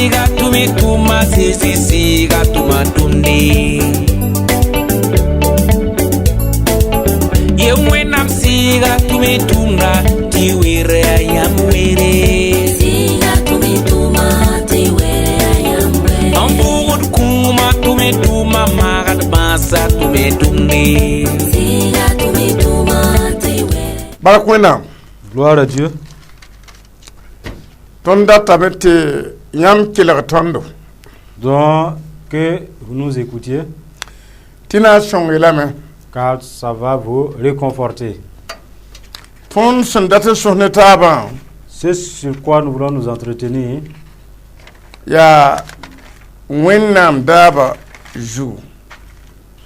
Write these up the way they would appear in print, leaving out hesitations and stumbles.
Sɩɩga tʋm y tʋma Zezi sɩɩga tʋma tʋmde. Ye Wẽnnaam sɩɩga tʋm y tʋmda tɩ were a yãmb were. Sɩɩga tʋm y tʋma tɩ were a yãmb were. N bʋgd kũumã tʋm y tʋma maagd bãasã tʋm y tʋmde. Sɩɩga tʋm y tʋma tɩ were. Bark Wẽnnaam. Gloire à Dieu. Tõnd datame tɩ yãmb kelg tõndo. Donc, que vous nous écoutiez, tɩ na n sõng-y lame. Car ça va vous réconforter. Tõnd sẽn dat n sõs ne taabã, Ce sur quoi nous voulons nous entretenir, yaa Wẽnnaam daaba zugu.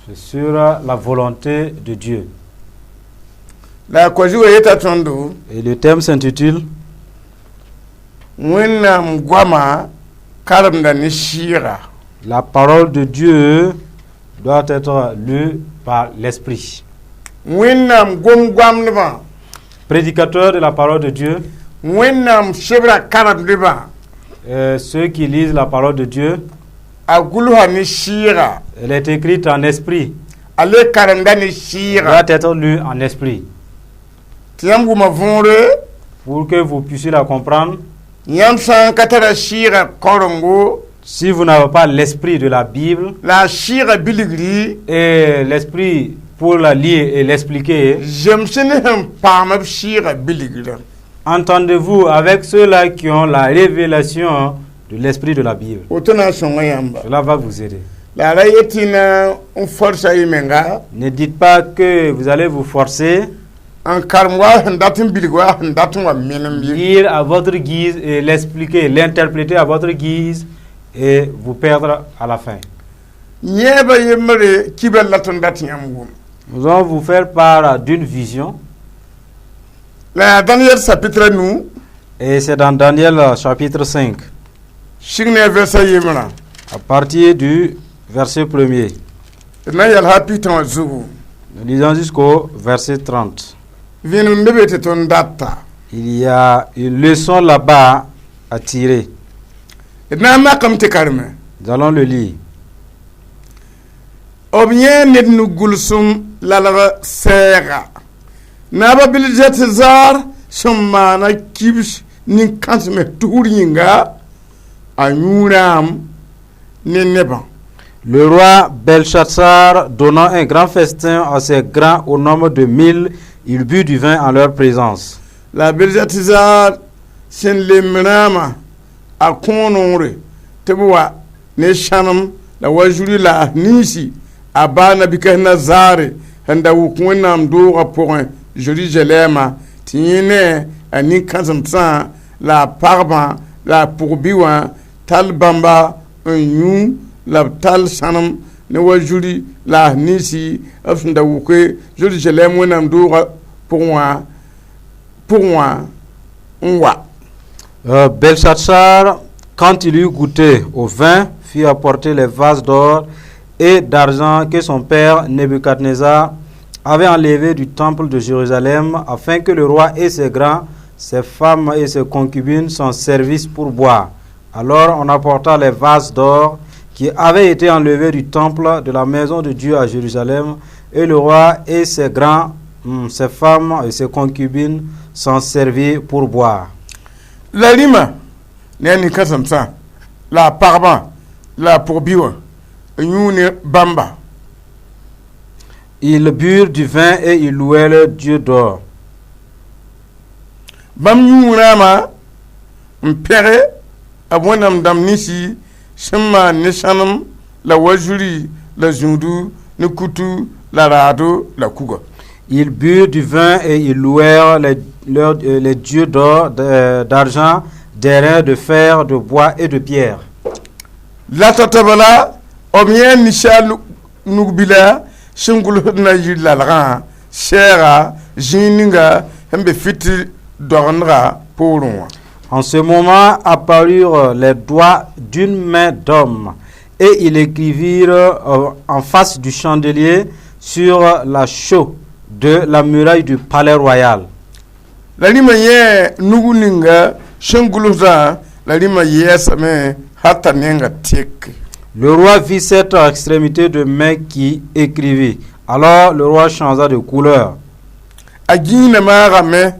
C'est sur la volonté de Dieu. La a koa zugã yeta tõndo Et le thème s'intitule Wẽnnaam goamã karemda ne sɩɩga. La parole de Dieu doit être lue par l'Esprit. Wẽnnaam gom-goamdbã, Prédicateur de la parole de Dieu, Wẽnnaam sebrã karemdbã, ceux qui lisent la parole de Dieu, a gʋlsa ne sɩɩga. Elle est écrite en esprit, A le karemda ne doit sɩɩga. Être lue en esprit. Tɩ yãmb wʋma võore. Pour que vous puissiez la comprendre, Yãmb sã n ka tara sɩɩgã karengo, si vous n'avez pas l'esprit de la Bible la a sɩɩgã bilgri, et l'esprit pour la lire et l'expliquer, zems ne sẽn paam b sɩɩgã bilgrã. Entendez-vous avec ceux-là qui ont la révélation de l'esprit de la Bible. Woto na n sõnga yãmba. Cela va vous aider. La a ra yet tɩ na n forsa y menga Ne dites pas que vous allez vous forcer, n karem wa sẽn dat n bilg wa sẽn dat n wa menem ye. Lire à votre guise et l'expliquer, l'interpréter à votre guise et vous perdre à la fin. Yẽebã yembre kibã la tõnd dat yãmb wʋm. Nous allons vous faire part d'une vision La yaa Daniel chapitre 9, et c'est dans Daniel chapitre 5, sig ne a verset yembrã, à partir du verset 1er. D na n yɛl ha pita wã zugu. Nous lisons jusqu'au verset 30. Vẽenem n be be tɩ tõnd data. Il y a une leçon là-bas à tirer. D na n makame tɩ kareme. Nous allons le lire. B yẽ ned nugʋlsem lalg sɛɛga naaba Belzatsar sẽn maana kibs nin-kãsem tusr yĩnga a yũuraam ne nebã. Le roi Belshazzar donnant un grand festin à ses grands au nombre de 1000, il but du vin en leur présence. La Belzatsar sẽn lem rãamã a kõonongre tɩ b wa ne sãnem la wa zuri la a ninsi a baa Nabukadnezare sẽn da wʋk Wẽnnaam doogã pʋgẽ Zerizalɛɛmã tɩ yẽ ne a nin-kãsemsã la a pagbã la a pʋg-bi wã tall bãmba n yũ la b tall sãnem ne wa zuri la a ninsi b sẽn da wʋke Zerizalɛɛm Wẽnnaam doogã pʋgẽ wã n wa. Belshazzar, quand il eut goûté au vin, fit apporter les vases d'or et d'argent que son père Nebuchadnezzar avait enlevés du temple de Jérusalem, afin que le roi et ses grands, ses femmes et ses concubines s'en servissent pour boire. Alors on apporta les vases d'or qui avaient été enlevés du temple de la maison de Dieu à Jérusalem, et le roi et ses grands, ses femmes et ses concubines s'en servirent pour boire. La rĩmã ne a nin-kãsemsã la a pagbã la a pʋg-bi wã n yũ ne bãmba. Ils burent du vin et ils louèrent le Dieu d'or. Bãmb yũ rãamã n pẽge a Wẽnnaam dãmb ninsi sẽn maan ne sãnem la wa-zuri la zũudu ne kutu la raado la kuga. Ils burent du vin et ils louèrent les dieux d'or, d'argent, d'airain, de fer, de bois et de pierre. La tata bala b yẽ ninsaal nug-bila sẽn gʋlsd na yir lalgã sɛɛga zĩig ninga sẽn be fɩt dogendga poorẽ wã. En ce moment apparurent les doigts d'une main d'homme et ils écrivirent en face du chandelier sur la chaux de la muraille du palais royal. La rĩmã yẽ nug ninga sẽn gʋlsdã. La rĩmã yɛɛsame hal t'a nenga teke. Le roi vit cette extrémité de main qui écrivit. Alors le roi changea de couleur. A gĩinã maagame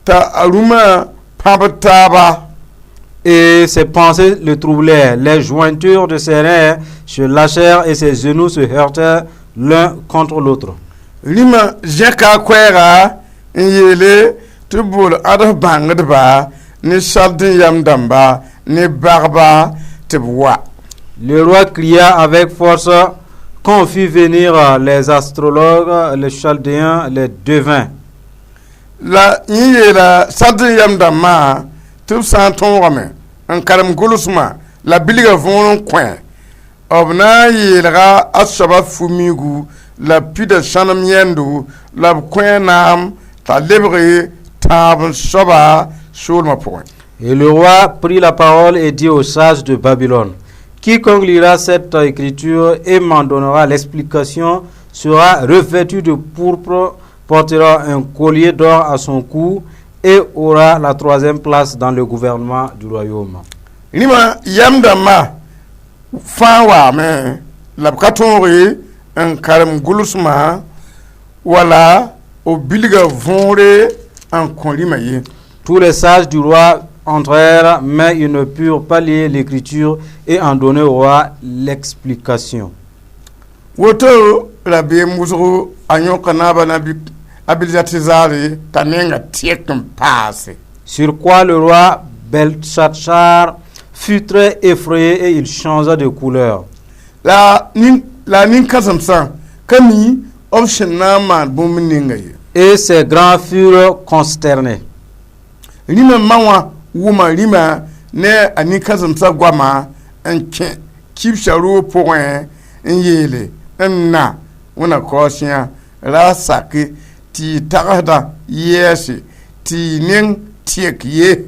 t'a a rũmã pãb taaba. Et ses pensées le troublèrent. Les jointures de ses reins se lâchèrent et ses genoux se heurtèrent l'un contre l'autre. Rĩmã zẽka a koɛɛga n yeele tɩ b bool ãds bãngdba ne sald n yam dãmba ne bagba tɩ b wa. Le roi cria avec force qu'on fit venir les astrologues, les Chaldéens, les devins. La yẽ yeela sald n yam dãmbã tɩ b sã n tõogame n karem gʋlsmã la bilga võor n kõ b na n yeelga a soaba fu-miigu la pida sãnem yẽndo la b kõ naam t'a lebg tãab n soaba soolmã pʋgẽ. Et le roi prit la parole et dit aux sages de Babylone: Quiconque lira cette écriture et m'en donnera l'explication sera revêtu de pourpre, portera un collier d'or à son cou et aura la troisième place dans le gouvernement du royaume. Rĩmã yam dãmbã fãa waame la b ka tõoge n karem gʋlsmã wala b bilga võore n kõ rĩmã ye. Tous les sages du roi entrèrent, mais ils ne purent pas lire l'écriture et en donner au roi l'explication. Woto rabeem wʋsgo a yõka naaba na a Belsatsare t'a menga tɩk n paase. Sur quoi le roi Belshazzar fut très effrayé et il changea de couleur. La nin la nin-kãsemsã ka mi b sẽn na n maan bũmb ninga ye. Et ses grands furent consternés. Rĩmã ma wã wʋma rĩmã ne a nin-kãsemsã goama n kẽ kibsã roog pʋgẽ n yeele n na wẽna kaoosẽ ra sake tɩ y tagsdã yɛɛse tɩ y neng tɩk ye.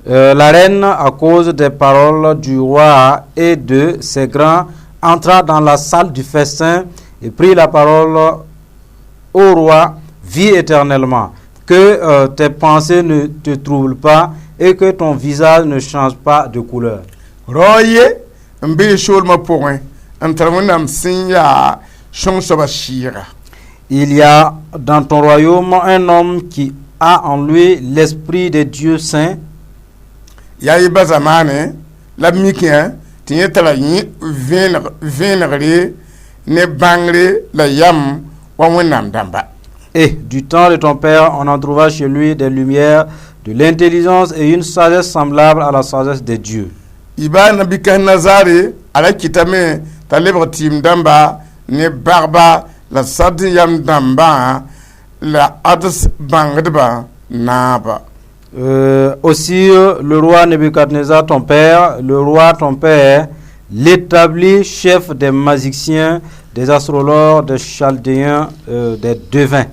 La reine, à cause des paroles du roi et de ses grands, entra dans la salle du festin et prit la parole au roi: Vis éternellement, que tes pensées ne te troublent pas et que ton visage ne change pas de couleur. Rao ye n bee soolmã pʋgẽ n tar wẽnnaam sẽn yaa sõng soabã sɩɩga. Il y a dans ton royaume un homme qui a en lui l'esprit des dieux saints. Yaa y ba zamaane la b mikẽ tɩ yẽ tara yẽ vẽenegre ne bãngre la yam wa wẽnnaam dãmba. Et du temps de ton père, on en trouva chez lui des lumières, de l'intelligence et une sagesse semblable à la sagesse des dieux. Y baa Nabukadnezare a ra kɩtame t'a lebg tɩɩm dãmba ne bagba la sard n yam dãmbã la ads bãngdbã naaba. Aussi, le roi Nebuchadnezzar, ton père, le roi ton père, l'établit chef des magiciens, des astrologues, des Chaldéens, des devins.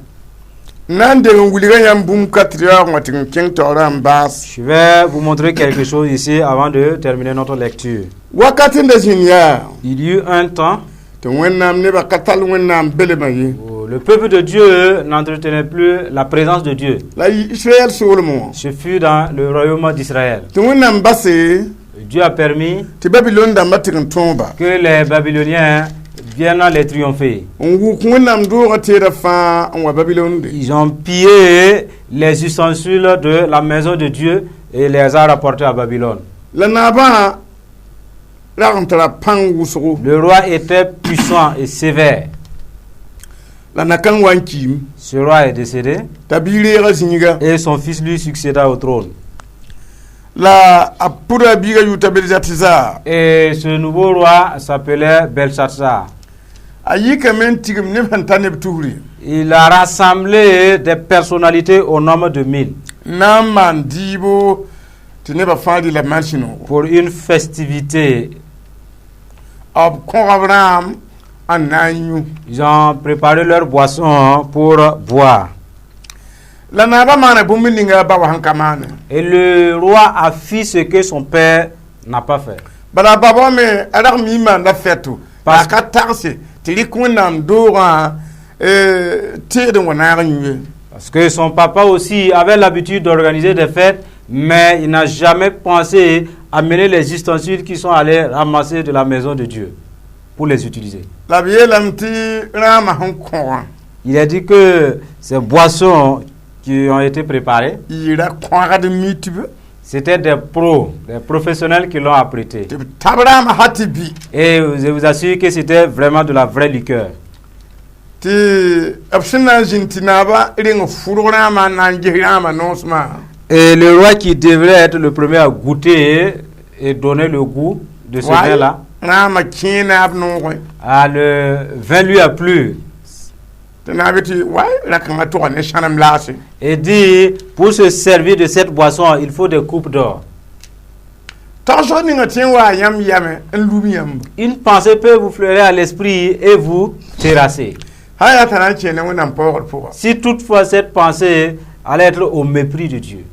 Na n deng n wilga yãmb bũmb ka tɩ yaoog wã tɩ n kẽng taoorã n baas. Je vais vous montrer quelque chose ici avant de terminer notre lecture. Wakat n da zĩnd yaa Il y eut un temps tɩ wẽnnaam nebã ka tall wẽnnaam belmã ye. Où le peuple de Dieu n'entretenait plus la présence de Dieu. La Israɛl soolmẽ wã. Ce fut dans le royaume d'Israël. Tɩ wẽnnaam base Dieu a permis tɩ Babilon dãmbã tɩg n tõoba. Que les Babyloniens viennent les triompher. N wʋk wẽnnaam doogã teedã fãa n wa Babilon de. Ils ont pillé les ustensiles de la maison de Dieu et les a rapportés à Babylone. La naabã rag n tara pãng wʋsgo. Le roi était puissant et sévère. La na-kãng wa n kiime. Ce roi est décédé t'a biig reega zĩiga. Et son fils lui succéda au trône. La a pʋda biigã yʋʋta Belsatsar. Et ce nouveau roi s'appelait Belshazzar. A yikame n tigim neb sẽn ta neb tusri. Il a rassemblé des personnalités au nombre de 1000 n na n maan diibo tɩ nebã fãa rɩ la marsĩnoogo. Pour une festivité. B kõgb rãam n na n yũ. Ils ont préparé leur boisson pour boire. La naabã maana bũmb ninga a ba wa sẽn ka maane. Et le roi a fait ce que son père n'a pas fait. Bala a baba me a rag mi maanda fɛto la a ka tagse tɩ rɩk wẽnnaam doogã teed n wa naag n yũ ye. Parce que son papa aussi avait l'habitude d'organiser des fêtes, mais il n'a jamais pensé amener les ustensiles qui sont allés ramasser de la maison de Dieu pour les utiliser. La b yeelame tɩ rãamã sẽn kõgã Il a dit que ces boissons qui ont été préparées, yɩɩra kõagd mitb c'était des pros, des professionnels qui l'ont apprêté. Tɩ b tab rãamã sã tɩ bɩ. Et je vous assure que c'était vraiment de la vraie liqueur. Tɩ b sẽn na n zĩnd tɩ naabã reng fʋrg rãamã n na n ges rãamã noosmã. Et le roi qui devrait être le premier à goûter et donner le goût de ce vin-là, rãamã kẽe naab noogẽ. Ah, le vin lui a plu. Tɩ naab tɩ wa rã-kãngã tʋga ne sãnem laase. Et dit, pour se servir de cette boisson, il faut des coupes d'or. Tagsg ninga tẽ n waa yãmb yamẽ n lub yãmb. Une pensée peut vous fleurir à l'esprit et vous terrasser. Sã yaa t'a na n kẽe ne Wẽnnaam paoogr pʋga. Si toutefois cette pensée allait être au mépris de Dieu.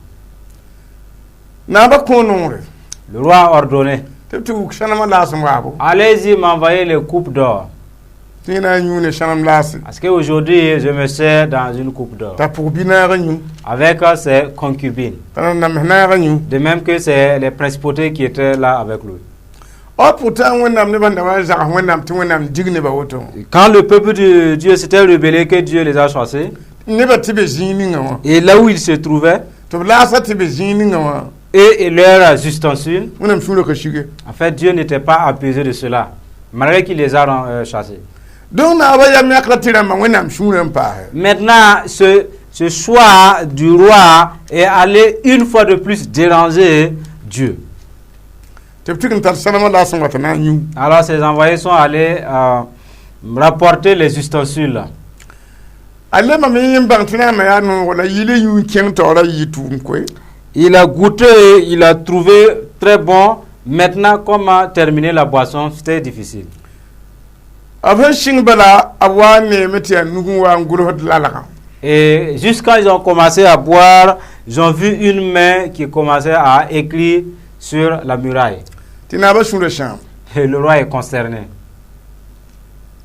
Naabã kõ noore. Le roi a ordonné, tɩ b tɩ wuk sãnemã laas n waabo. Allez-y m'envoyer les coupes d'or. Tɩ yẽ na n yũ ne sãnem laase. Parce qu'aujourd'hui, je me sers dans une coupe d'or. T'a pʋg bi-naagã yũ. Avec ses concubines. T'a na nams naagã yũ. De même que c'est les principautés qui étaient là avec lui. O pourtant Wẽnnaam nebã da wa n zags Wẽnnaam tɩ Wẽnnaam dig nebã woto. Quand le peuple de Dieu s'était rebellé, que Dieu les a chassés, nebã tɩ be zĩig ninga wã. Et là où ils se trouvaient, tɩ b laasã tɩ be zĩig ninga wã. Et leurs ustensiles, Wẽnnaam sũurã ka sige. En fait, Dieu n'était pas apaisé de cela, malgré qu'il les a chassés. Donc naabã yam yãkra tɩ rãmbã Wẽnnaam sũurã n paase. Maintenant, ce choix du roi est allé une fois de plus déranger Dieu. Tɩ b tɩg n tar sãnemã laas n wa tɩ na n yũ. Alors, ses envoyés sont allés rapporter les ustensiles. A lemame yẽ n bãng tɩ rãambã yaa noog la yɩl yũ n kẽng taoora yɩ tʋʋm koe. Il a goûté, il a trouvé très bon. Maintenant, comment terminer la boisson, c'était difficile. B sẽn sɩng bala a wa n neeme tɩ yaa nug n wa n gʋlsd lalgã. Et jusqu'à ils ont commencé à boire, ils ont vu une main qui commençait à écrire sur la muraille. Tɩ naabã sũurã sãam. Et le roi est consterné.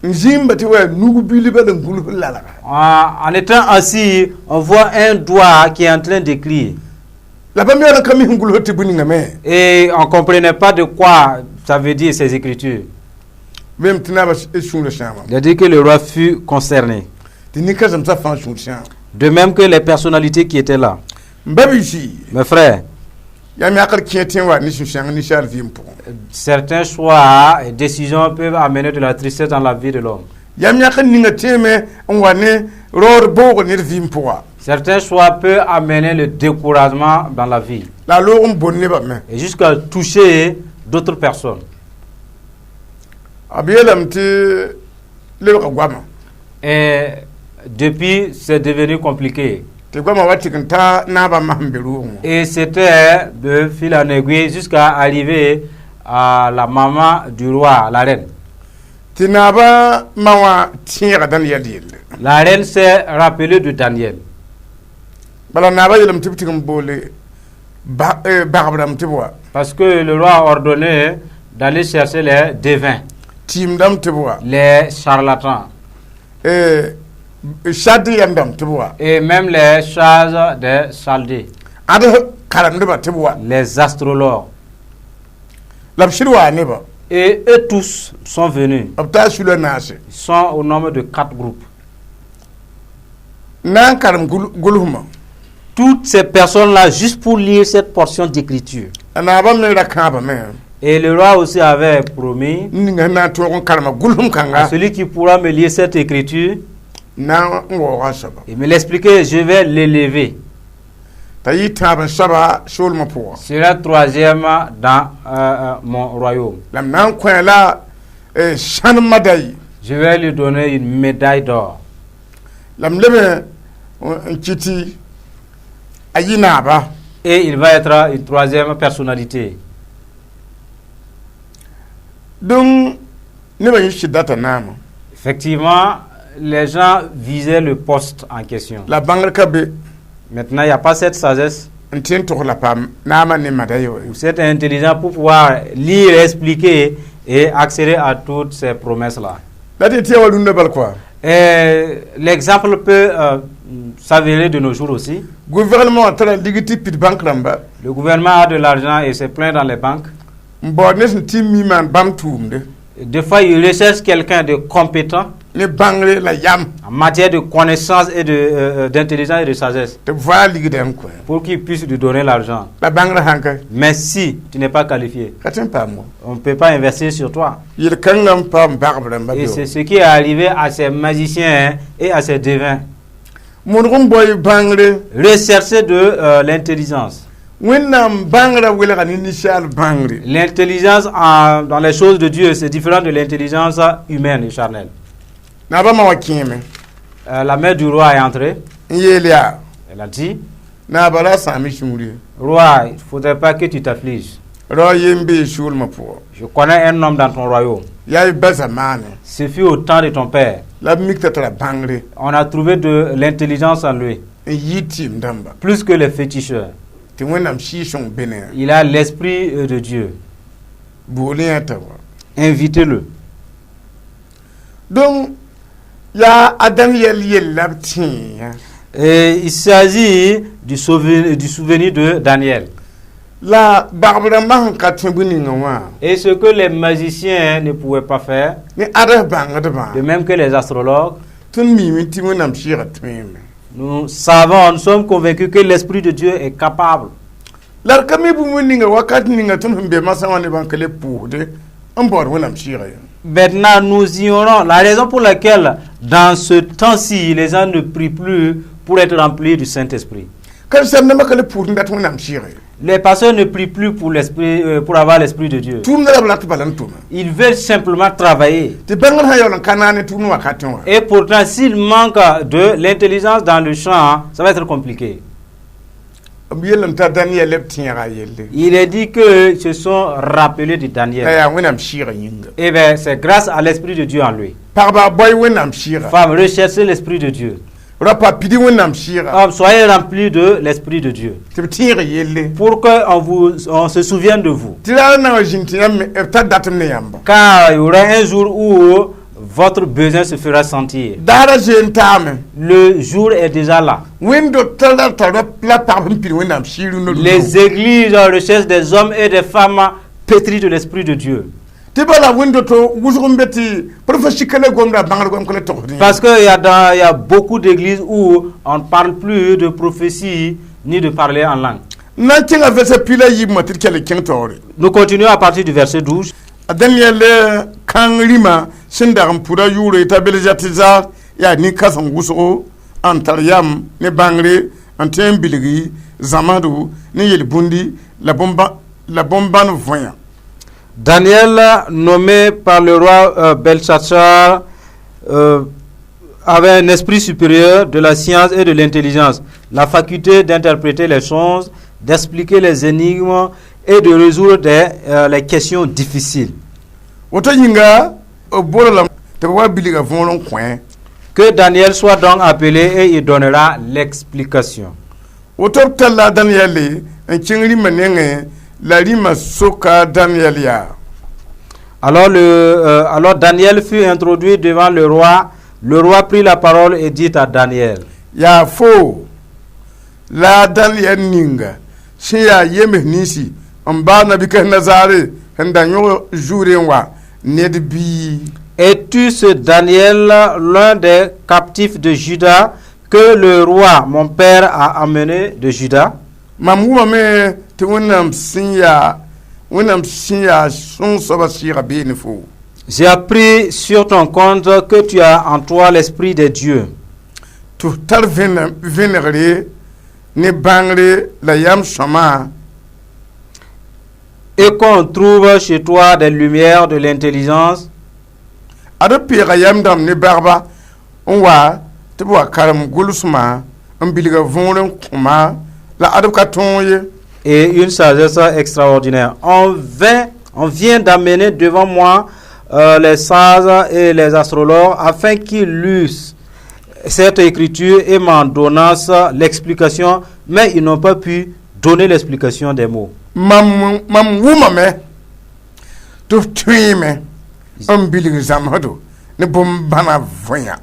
N zĩmba tɩ wa nug bilba la n gʋls lalga. En étant assis, on voit un doigt qui est en train d'écrire. La bãmb yaa ka mi sẽn gʋlsd tɩ bũ-ningã me. Et on ne comprenait pas de quoi ça veut dire, ces écritures. Bem tɩ naabã sũurã sãama. Il a dit que le roi fut consterné. Tɩ nin-kãsemsã fãa sũur sãam. De même que les personnalités qui étaient là. M ba-biisi. Mes frères, yam yãkr kẽ tẽ n wa ne sũ-sãng ninsaal vɩɩm pʋgẽ. Certains choix et décisions peuvent amener de la tristesse dans la vie de l'homme. Yam yãkr ninga tẽeme n wa ne raood boogr ned vɩɩm pʋga. Certains choix peuvent amener le découragement dans la vie La a loog n bõn nebã me. Et jusqu'à toucher d'autres personnes. B yeelame tɩ lebga goamã. Et depuis, c'est devenu compliqué. Tɩ goamã wa tɩg n ta naabã masem be roogẽ wã. Et c'était de fil en aiguille jusqu'à arriver à la maman du roi, la reine. Tɩ naabã ma wã tẽega Daniel yelle. La reine s'est rappelée de Daniel. Bala naabã yeelame tɩ b tɩg n boole bagb rãmb tɩ b wa. Parce que le roi a ordonné d'aller chercher les devins, tɩɩm dãmb tɩ b wa. Les charlatans Sad yam dãmb tɩ b wa. Et même les sages des Chaldées, Ãd karemdbã tɩ b wa. Les astrologues. La b sɩd waa nebã. Et eux tous sont venus. B taa sula naase. Ils sont au nombre de quatre groupes. N na n karem gʋlsmã. Toutes ces personnes-là, juste pour lire cette portion d'écriture. A naabã me ra kãabame. Et le roi aussi avait promis n ninga sẽn na n tõog n karema gʋlsem à kãnga celui qui pourra me lire cette écriture na n waooga soaba. Et me l'expliquer, je vais l'élever. T'a yɩ tãab n soaba soolmã pʋgã. Sera troisième dans mon royaume. La m na n kõ la sãnem da yi. Je vais lui donner une médaille d'or. La m leb n kɩ tɩ a yɩ naaba. Et il va être une troisième personnalité. Donc nebã yẽ sɩd data naamã. Effectivement, les gens visaient le poste en question. La bãngr ka be. Maintenant, il n'y a pas cette sagesse n tẽ n tog la paam naamã ne mada ye wa. Ou cette intelligence pour pouvoir lire, expliquer et accéder à toutes ces promesses-là. La tɩ tɩ ya wa rũndã bal koa. Et l'exemple peut s'avérer de nos jours aussi. Gouvernement wã tara ligd tɩ pid bãnk rãmba. Le gouvernement a de l'argent et c'est plein dans les banques. N baood ne sẽn tɩ mi maan bãmb tʋʋmde. Des fois, il recherche quelqu'un de compétent ne bãngre la yam en matière de connaissance et d'intelligence et de sagesse tɩ b voaa ligdã n kõ pour qu'il puisse lui donner l'argent. La bãngrã sãn ka Mais si tu n'es pas qualifié, ka tõe n paam on ne peut pas investir sur toi. Yel-kãngã n paam bagb rãmba. Et c'est ce qui est arrivé à ces magiciens et à ces devins. Modg n bao bãngre. Rechercher de l'intelligence. Wẽnnaam bãngrã welga ne ninsaal bãngre. L'intelligence dans les choses de Dieu, c'est différent de l'intelligence humaine et charnelle. Naabã ma wã kẽeme. La mère du roi est entrée. N yeel yaa. Elle a dit, naaba ra sãam sũur ye. Roi, il ne faudrait pas que tu t'affliges. Rao yen bee soolmã pʋgã. Je connais un homme dans ton royaume. Yaa y ba zamaane. Ce fut au temps de ton père. La b mik t'a tara bãngre. On a trouvé de l'intelligence en lui, n yɩ tɩɩm dãmba. Plus que les féticheurs. Tɩ Wẽnnaam sɩɩg-sõng be ne. Il a l'esprit de Dieu. Bool yã t'a wa. Invitez-le. Donc yaa a Daniel yell la b tẽe. Et il s'agit du souvenir de Daniel. La bagb rãmbã sẽn ka tõe bũ-ninga wã. Et ce que les magiciens ne pouvaient pas faire, ne ãds bãngdbã, de même que les astrologues, tõnd miime tɩ Wẽnnaam sɩɩga tõeeme. Nous savons, nous sommes convaincus que l'Esprit de Dieu est capable. La d ka mi bũmb ninga wakat ninga tõnd sẽn be masã wã nebã n ka le pʋʋsde n baood Wẽnnaam sɩɩga ye. Maintenant, nous ignorons la raison pour laquelle, dans ce temps-ci, les gens ne prient plus pour être remplis du Saint-Esprit. Karen-saamdãmbã ka le pʋʋsd n dat Wẽnnaam sɩɩga ye. Les pasteurs ne prient plus pour l'esprit, pour avoir l'Esprit de Dieu. Tʋʋmdã la b rat bala n tʋma. Ils veulent simplement travailler. Tɩ bãngr sã yaool n ka naane tʋʋmd wakatẽ wã. Et pourtant, s'il manque de l'intelligence dans le champ, ça va être compliqué. B yeel n t'a Daniel b tẽega a yelle. Il est dit que se sont rappelés de La Daniel. Yaa Wẽnnaam sɩɩga yĩnga. Eh bien, c'est grâce à l'Esprit de Dieu en lui. Pagba bao Wẽnnaam sɩɩga. Femmes, recherchez l'Esprit de Dieu. Rapa pidi Wẽnnaam sɩɩga. Hommes, soyez remplis de l'Esprit de Dieu. Tɩ b tẽeg yelle. Pour qu'on on se souvienne de vous. Tɩ raar na n wa zĩnd tɩ yãmb b tar datem ne yãmba. Car il y aura un jour où votre besoin se fera sentir. Daara zoe n taame. Le jour est déjà là. Wẽnd-dot la tar la pagb sẽn pid Wẽnnaam sɩɩg no. Les églises recherchent des hommes et des femmes pétris de l'Esprit de Dieu. Tɩ bala wẽnd-doto wʋsg n be tɩ prophétie ka le gomda bãngr gom ka le togsd. Parce qu'il y a beaucoup d'églises où on ne parle plus de prophétie ni de parler en langue. N na n kẽnga vɛrsa piila yiibmã tɩ d kell kẽng taoore. Nous continuons à partir du verset 12. A Daniel kãng rĩmã sẽn dag n pʋda yʋʋre t'a Belzatizar yaa nin-kãsem wʋsgo n tar yam ne bãngre n tõe n bilgi zãmsdo ne yel-bũndi la bõn-bãn võya. Daniel, nommé par le roi Belshazzar, avait un esprit supérieur de la science et de l'intelligence, la faculté d'interpréter les choses, d'expliquer les énigmes et de résoudre les questions difficiles. Woto yĩnga b bola lame tɩ b wa bilga võor n kõ. Que Daniel soit donc appelé et il donnera l'explication. Woto b talla Daniel n kẽng rĩmã nengẽ la rĩmã soka Daniel yaa. Alors Daniel fut introduit devant le roi. Le roi prit la parole et dit à Daniel, yaa fo la Daniel ninga sẽn yaa yems ninsi n baa Nabukadnezare sẽn da yõg zuurẽ wa ned bii? Es-tu ce Daniel, l'un des captifs de Juda, que le roi, mon père, a amené de Juda? Mam wʋmame tɩ Wẽnnaam sẽn yaa sõng soabã sɩɩga bee ne fo. J'ai appris sur ton compte que tu as en toi l'esprit des dieux, tɩ f tar vẽnegre ne bãngre la yam sõma et qu'on trouve chez toi des lumières de l'intelligence ad b peega yam dãmb ne bagba n wa tɩ b wa karem gʋlsmã n bilga võor n kõma la ad b ka tõog ye. Et une sagesse extraordinaire. On vient d'amener devant moi les sages et les astrologues afin qu'ils lussent cette écriture et m'en donnassent l'explication, mais ils n'ont pas pu donner l'explication des mots. Mam mam wʋmame tɩ f tõeeme n bilg zãmsdo ne bõn-bãna võya.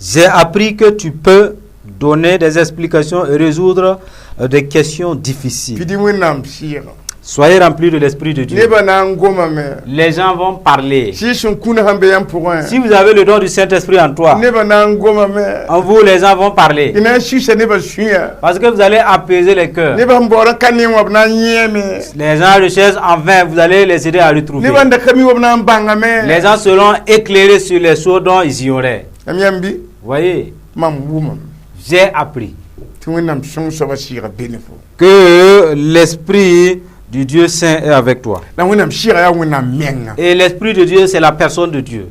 J'ai appris que tu peux donner des explications et résoudre des questions difficiles. Pid-y Wẽnnaam sɩɩgã. Soyez remplis de l'Esprit de Dieu. Nebã na n gomame. Les gens vont parler. Sɩɩg sẽn kũuna sẽn be yãmb pʋgẽ. Si vous avez le don du Saint-Esprit en toi, Nebã na n gomame. en vous, les gens vont parler. Y na n sɩsa nebã sũyã. Parce que vous allez apaiser les cœurs. Nebã sẽn baood n ka ne wã b na n yẽeme. Les gens recherchent en vain, vous allez les aider à retrouver. Nebã n da ka mi wã b na n bãngame. Les gens seront éclairés sur les choses dont ils ignoraient. Yãmb yãmb bɩ? Voyez, Mam wʋmame j'ai appris tɩ Wẽnnaam sõng soabã sɩɩga be ne fo. Que l'Esprit du Dieu Saint est avec toi. La Wẽnnaam sɩɩga yaa Wẽnnaam menga. Et l'Esprit de Dieu, c'est la personne de Dieu.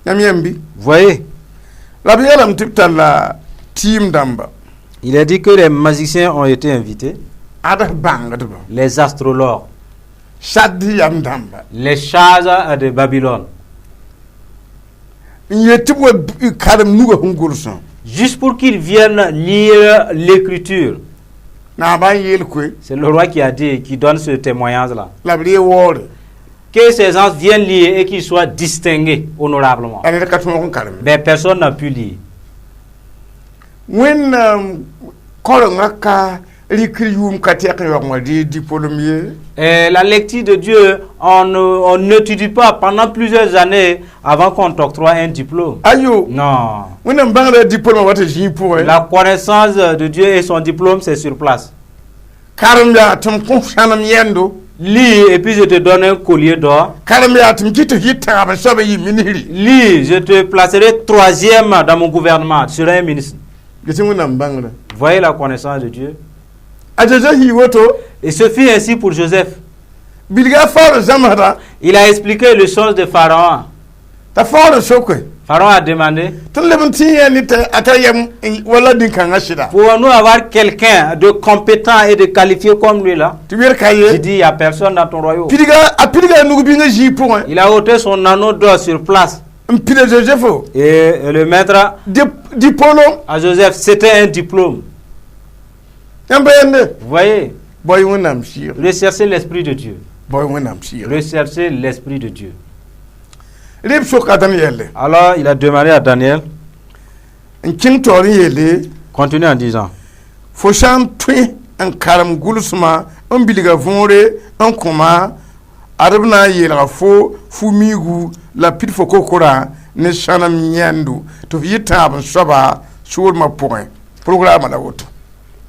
Yãmb yãmb bɩ? Voyez, La b yeelame tɩ b talla tɩɩm dãmba. Il est dit que les magiciens ont été invités, Ad bãngdba. Les astrologues, Sad yam dãmba. Les sages de Babylone. N yet tɩ b wa karem nugã sẽn gʋlsã. Juste pour qu'ils viennent lire l'écriture. Naabã n yeel koe. C'est le roi qui a dit, qui donne ce témoignage-là. La b ree waoore. Que ces gens viennent lire et qu'ils soient distingués honorablement. A ned ka tõog n karem. Mais personne n'a pu lire. Wẽnnaam korengã ka rɩkr yʋʋm ka tɛk yaoongã ree diplôme ye. Et la lecture de Dieu, on n'étudie pas pendant plusieurs années avant qu'on t'octroie un diplôme. Ayo. Non. Wẽnnaam bãngrã diplôme wa tɩ zĩig pʋgẽ. La connaissance de Dieu et son diplôme, c'est sur place. Karem yaa tɩ m kõ sãnem yẽndo. Lis et puis je te donne un collier d'or. Karem yaa tɩ m kɩt tɩ f yɩ tãab soab n yɩ ministri. Lis, je te placerai troisième dans mon gouvernement. Tu seras un ministre. Ges Wẽnnaam bãngrã. Voyez la connaissance de Dieu. A Zozɛf yɩ woto. Et ce fut ainsi pour Joseph. Bilga faoor zãmsda. Il a expliqué le songe de Pharaon. T'a faoor soke. Pharaon a demandé: Tõnd leb n tẽ yã ne t'a a tar yɛm wala nin-kãngã sɩda. Pouvons-nous avoir quelqu'un de compétent et de qualifié comme lui là? Tɩ wer ka J'ai ye. dit, il n'y a personne dans ton royaume. Pidga a pidga a nug-bĩngã zĩig pʋgẽ. Il a ôté son anneau d'or sur place. N pida Zozɛfo. Et le maître Diplôme. à Joseph, c'était un diplôme. Yãmb pa yẽnde? Vous voyez, Bao-y Wẽnnaam sɩɩg. Recherchez l'Esprit de Dieu. Bao-y Wẽnnaam sɩɩg. Recherchez l'Esprit de Dieu. Reb soka Daniel. Alors, il a demandé à Daniel, N kẽng taoor n yeele. Continue en disant, Fo sã n tõe n karem gʋlsmã n bilga võore n kõma ad b na n yeelga fo fu-miigu la pid fo kokorã ne sãnem yẽndo tɩ f yɩ tãab n soaba soolmã pʋgẽ programme la woto.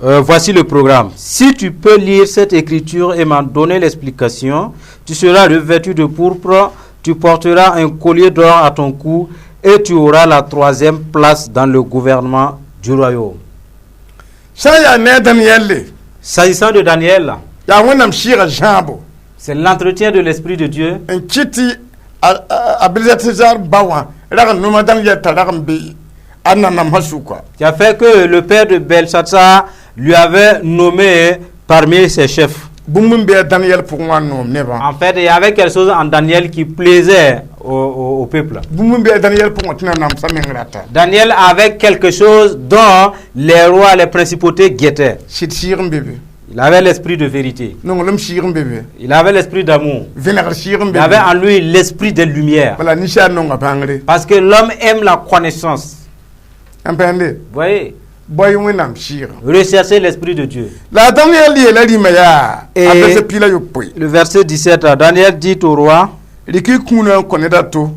Voici le programme. Si tu peux lire cette écriture et m'en donner l'explication, tu seras revêtu de pourpre, tu porteras un collier d'or à ton cou et tu auras la troisième place dans le gouvernement du royaume. Sã n yaa ne a Daniel, S'agissant de Daniel, yaa Wẽnnaam sɩɩgã zãabo c'est l'entretien de l'Esprit de Dieu n kɩt tɩ a Belsatsar ba wã rag n noma Daniel t'a rag n be a nanamsã sʋka. Qui a fait que le père de Belshazzar lui avait nommé parmi ses chefs. Bũmb n bee a Daniel pʋgẽ wã n noom nebã. En fait, il y avait quelque chose en Daniel qui plaisait au peuple. Bũmb n bee a Daniel pʋgẽ tɩ nanamsã meng rata. Daniel avait quelque chose dont les rois, les principautés guettaient. Sɩd sɩɩg n be be. Il avait l'esprit de vérité. Nonglem sɩɩg n be be. Il avait l'esprit d'amour. Vẽnegr sɩɩg n Il be avait be. en lui l'esprit des lumières. Wala ninsaal nonga bãngre. Parce que l'homme aime la connaissance. N pẽnde. Vous voyez, Bao-y Wẽnnaam sɩɩgã. Recherchez l'esprit de Dieu. La a Daniel yeela rĩmã yaa a verset piig la yopoe. Le verset 17, Daniel dit au roi, Rɩk y kũunã n kõ ned a to.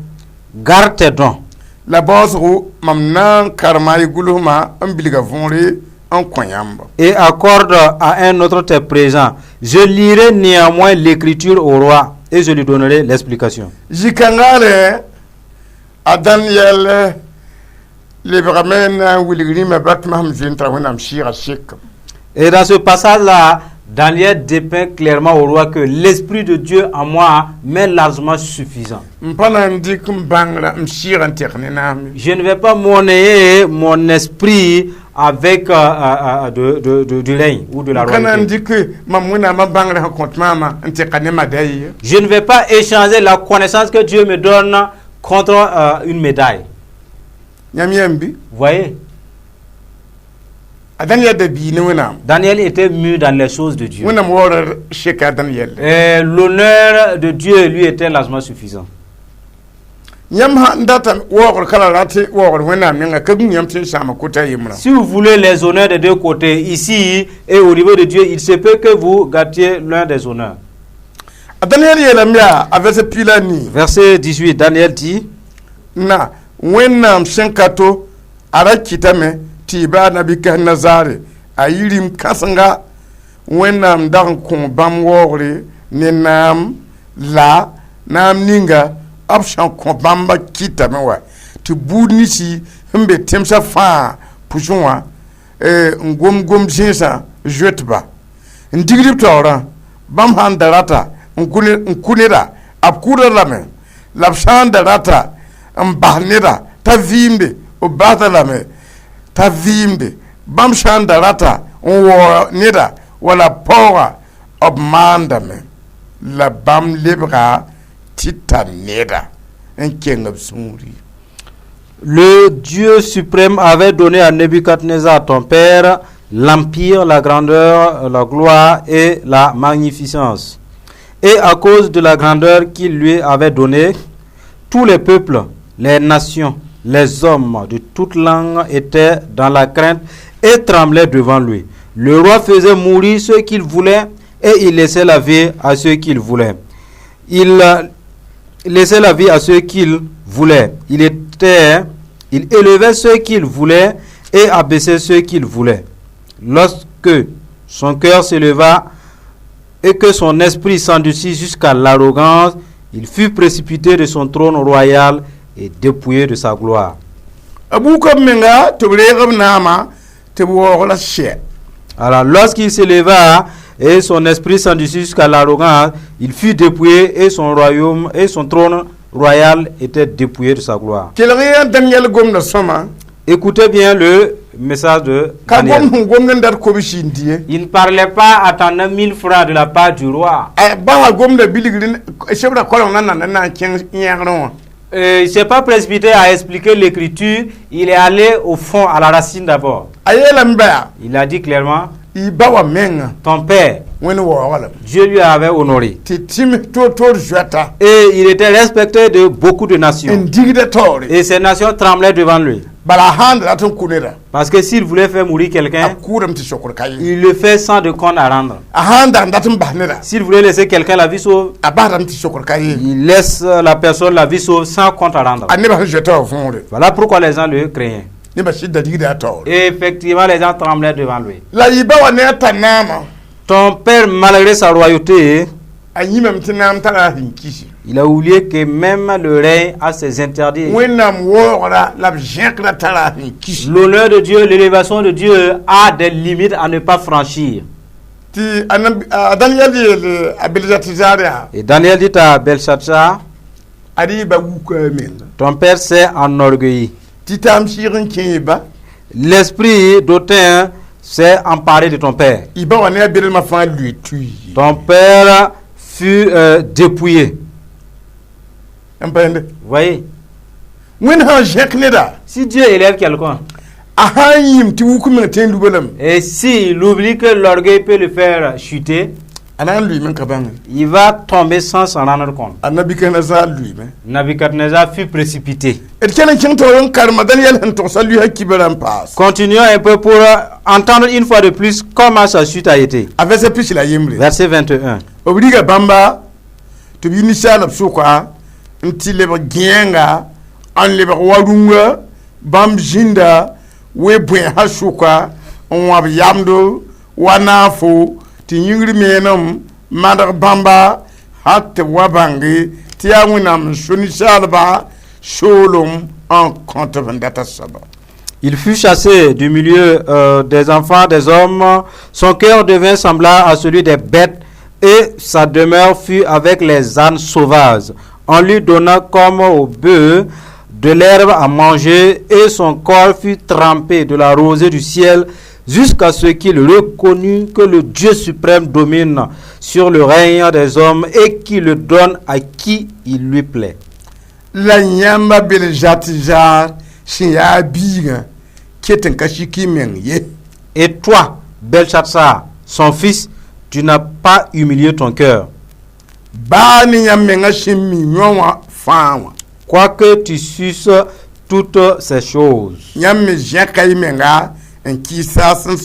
Garde tes dons. La baoosgo mam na n karema y gʋlsmã n bilga võore n kõ yãmba. Et accorde à un autre tes présents. Je lirai néanmoins l'écriture au roi et je lui donnerai l'explication. Zĩ-kãngaare a Daniel lebgame n na n wilg rĩmã ba tɩ masem zoe n tara Wẽnnaam sɩɩgã sek. Et dans ce passage-là, Daniel dépeint clairement au roi que l'esprit de Dieu en moi m'est largement suffisant. M pa na n dɩk m bãngrã m sɩɩg n tɛk ne naam. Je ne vais pas monnayer mon esprit avec du règne ou de la M ka na n royauté. dɩk mam Wẽnnaamã bãngrã sẽn kõt maamã n tɛka ne madayi ye. Je ne vais pas échanger la connaissance que Dieu me donne contre une médaille. Yãmb yãmb bɩ? Vous voyez, A Daniel da bii ne Wẽnnaam. Daniel était mûr dans les choses de Dieu. Wẽnnaam waoora seka a Daniel. Et l'honneur de Dieu lui était largement suffisant. Yãmb sãn data waoogr ka la rat tɩ waoogr Wẽnnaam ninga ka gũu yãmb tɩ n sãama kota yembrã. Si vous voulez les honneurs des deux côtés, ici et au niveau de Dieu, il se peut que vous gâtiez l'un des honneurs. A Daniel yeelame yaa a verset 14. Verset 18, Daniel dit, na Wẽnnaam sẽn ka to a ra kɩtame tɩ y baa Nabukadnezare a yi rĩm kãsenga Wẽnnaam dag n kõ bãmb waoogre ne naam la naam ninga b sẽn kõ bãmba kɩtame wa tɩ buud ninsi sẽn be tẽmsã fãa pʋsẽ wã n gom gom zẽesã zoetba n digd b taoorã bãmb sãn da rata n kʋ neda b kʋʋda lame la b sã n da rata n bas neda t'a vɩɩmde b basda lame t'a vɩɩmde bãmb sã n da rata n waoog neda wala paooga b maandame la bãmb lebga tɩ tar neda n keng b sũuri. Le Dieu suprême avait donné à Nebuchadnezzar, ton père, l'empire, la grandeur, la gloire et la magnificence. Et à cause de la grandeur qu'il lui avait donnée, tous les peuples, les nations, les hommes de toute langue étaient dans la crainte et tremblaient devant lui. Le roi faisait mourir ceux qu'il voulait et il laissait la vie à ceux qu'il voulait. Il laissait la vie à ceux qu'il voulait. Il élevait ceux qu'il voulait et abaissait ceux qu'il voulait. Lorsque son cœur s'éleva et que son esprit s'endurcit jusqu'à l'arrogance, il fut précipité de son trône royal et dépouillé de sa gloire. A buka b menga tɩ b reeg b naamã tɩ b waoog la sɛ. Alors, lorsqu'il s'éleva et son esprit s'endurcit jusqu'à l'arrogance, il fut dépouillé et son royaume et son trône royal était dépouillé de sa gloire. Kelg yã Daniel gomda sõma. Écoutez bien le message de ka Daniel. Gom sẽn gomd n dat kobsi n dɩ ye. Il ne parlait pas attendant 1000 francs de la part du roi. A basa gomda bilgr sebra koleng na nanda na n kẽng yẽgrẽ wã. Il ne s'est pas précipité à expliquer l'écriture, il est allé au fond, à la racine d'abord. A yeelame baya. Il a dit clairement, y ba wa menga ton père, Wẽnd waooga lame. Dieu lui avait honoré. Tɩ tɩm toor-toor zoɛta. Et il était respecté de beaucoup de nations. N digda taoore. Et ces nations tremblaient devant lui. Bala a sãn da rat n kʋ neda Parce que s'il voulait faire mourir a quelqu'un, kʋʋdame tɩ sokr ka ye. Il le fait sans de compte à rendre. A sãn dag n dat n bas neda S'il voulait laisser quelqu'un la vie sauve, a basdame tɩ sokr ka ye. Il laisse la personne la vie sauve sans compte à rendre. A nebã sẽn zoɛta wã võore. Voilà pourquoi les gens le craignaient. Nebã sɩd da digda a taoore. Et effectivement, les gens tremblaient devant lui. La y ba wa ne a tar naamã. Ton père, malgré sa royauté, A yĩmame tɩ naam tara a sẽn kisi. Il a oublié que même le règne a ses interdits. Wẽnnaam waoogra la b zẽkra tara a sẽn kisi. L'honneur de Dieu, l'élévation de Dieu a des limites à ne pas franchir. Tɩ a Daniel yeel a Belzatizar yaa. Et Daniel dit à Belshazzar, ad y ba wuka a menga. Ton père s'est enorgueilli. Tɩ taam sɩɩg n kẽ y ba. L'esprit d'autant s'est emparé de ton père. Y ba wa ne a belmã fãa lʋɩ tui. Ton père fut dépouillé. N pa yẽnde. Vous voyez, Wẽnd sã n zẽk neda si Dieu élève quelqu'un, a sã n yĩm tɩ wuk meng tõe n luba lame et s'il oublie que l'orgueil peut le faire chuter, a na n lʋɩɩme ka bãnge. Il va tomber sans s'en rendre compte. A Nabucodonosor lʋɩɩme. Nabucodonosor fut précipité. D kell n kẽng taoor n karema Daniel sẽn togsa lʋɩsa kibra n paas. Continuons un peu pour entendre une fois de plus comment sa chute a été. A verset 21. Verset 21. B riga bãmba tɩ b yi ninsaalb sʋka n tɩ lebg gẽenga n lebg wa rũnga bãmb zĩnda we-bõensã sʋka n wãb yamdo wa naafo tɩ yĩngr meenem maneg bãmba hal tɩ b wa bãnge tɩ yaa Wẽnnaam n so ninsaalbã soolem n kõt b n data soaba. Il fut chassé du milieu des enfants des hommes. Son cœur devint semblable à celui des bêtes et sa demeure fut avec les ânes sauvages. On lui donna comme au bœuf de l'herbe à manger et son corps fut trempé de la rosée du ciel jusqu'à ce qu'il reconnut que le Dieu suprême domine sur le règne des hommes et qu'il le donne à qui il lui plaît. La yãmba Belzatizar sẽn yaa biigã ket n ka sik y meng ye. Et toi, Belshazzar, son fils, tu n'as pas humilié ton cœur. Baa ne yãmb mengã sẽn mi yõ wã fãa wã. Quoique tu suces toutes ces choses. Yãmb me zẽka y menga n kɩɩs saas n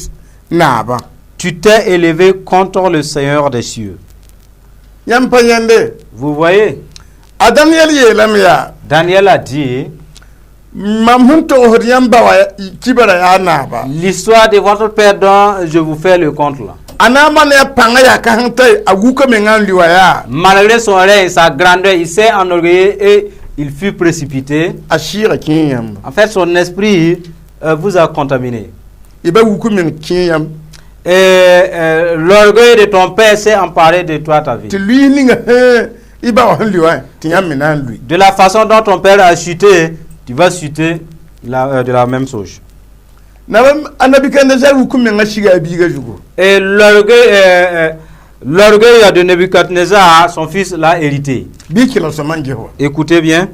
naabã. Tu t'es élevé contre le Seigneur des cieux. Yãmb pa yãnde. Vous voyez, A Daniel yeelame yaa Daniel a dit, mam sẽn togsd yãmb ba wa kibra yaa naaba. L'histoire de votre père dont je vous fais le compte là. A na n maan yaa pãngã yaa kãseng t'a a wuka menga n lʋa yaa. Malgré son règne et sa grandeur, il s'est enorgueilli et il fut précipité. A sɩɩga kẽe yãmb. En fait, son esprit vous a contaminé. Y ba wuk meng kẽe yãmb. Et l'orgueil de ton père s'est emparé de toi, ta vie. Tɩ lʋɩɩs ninga sẽn y ba wã sẽn lʋ wã tɩ yãmb me na n lʋɩ. De la façon dont ton père a chuté, tu vas chuter de la même chose. Naba a Nabukadnezar wuk menga siga a biiga zugu. Et l'orgueil de Nebuchadnezzar, son fils l'a hérité. Bɩ kelg sõma n ges wa. Écoutez bien,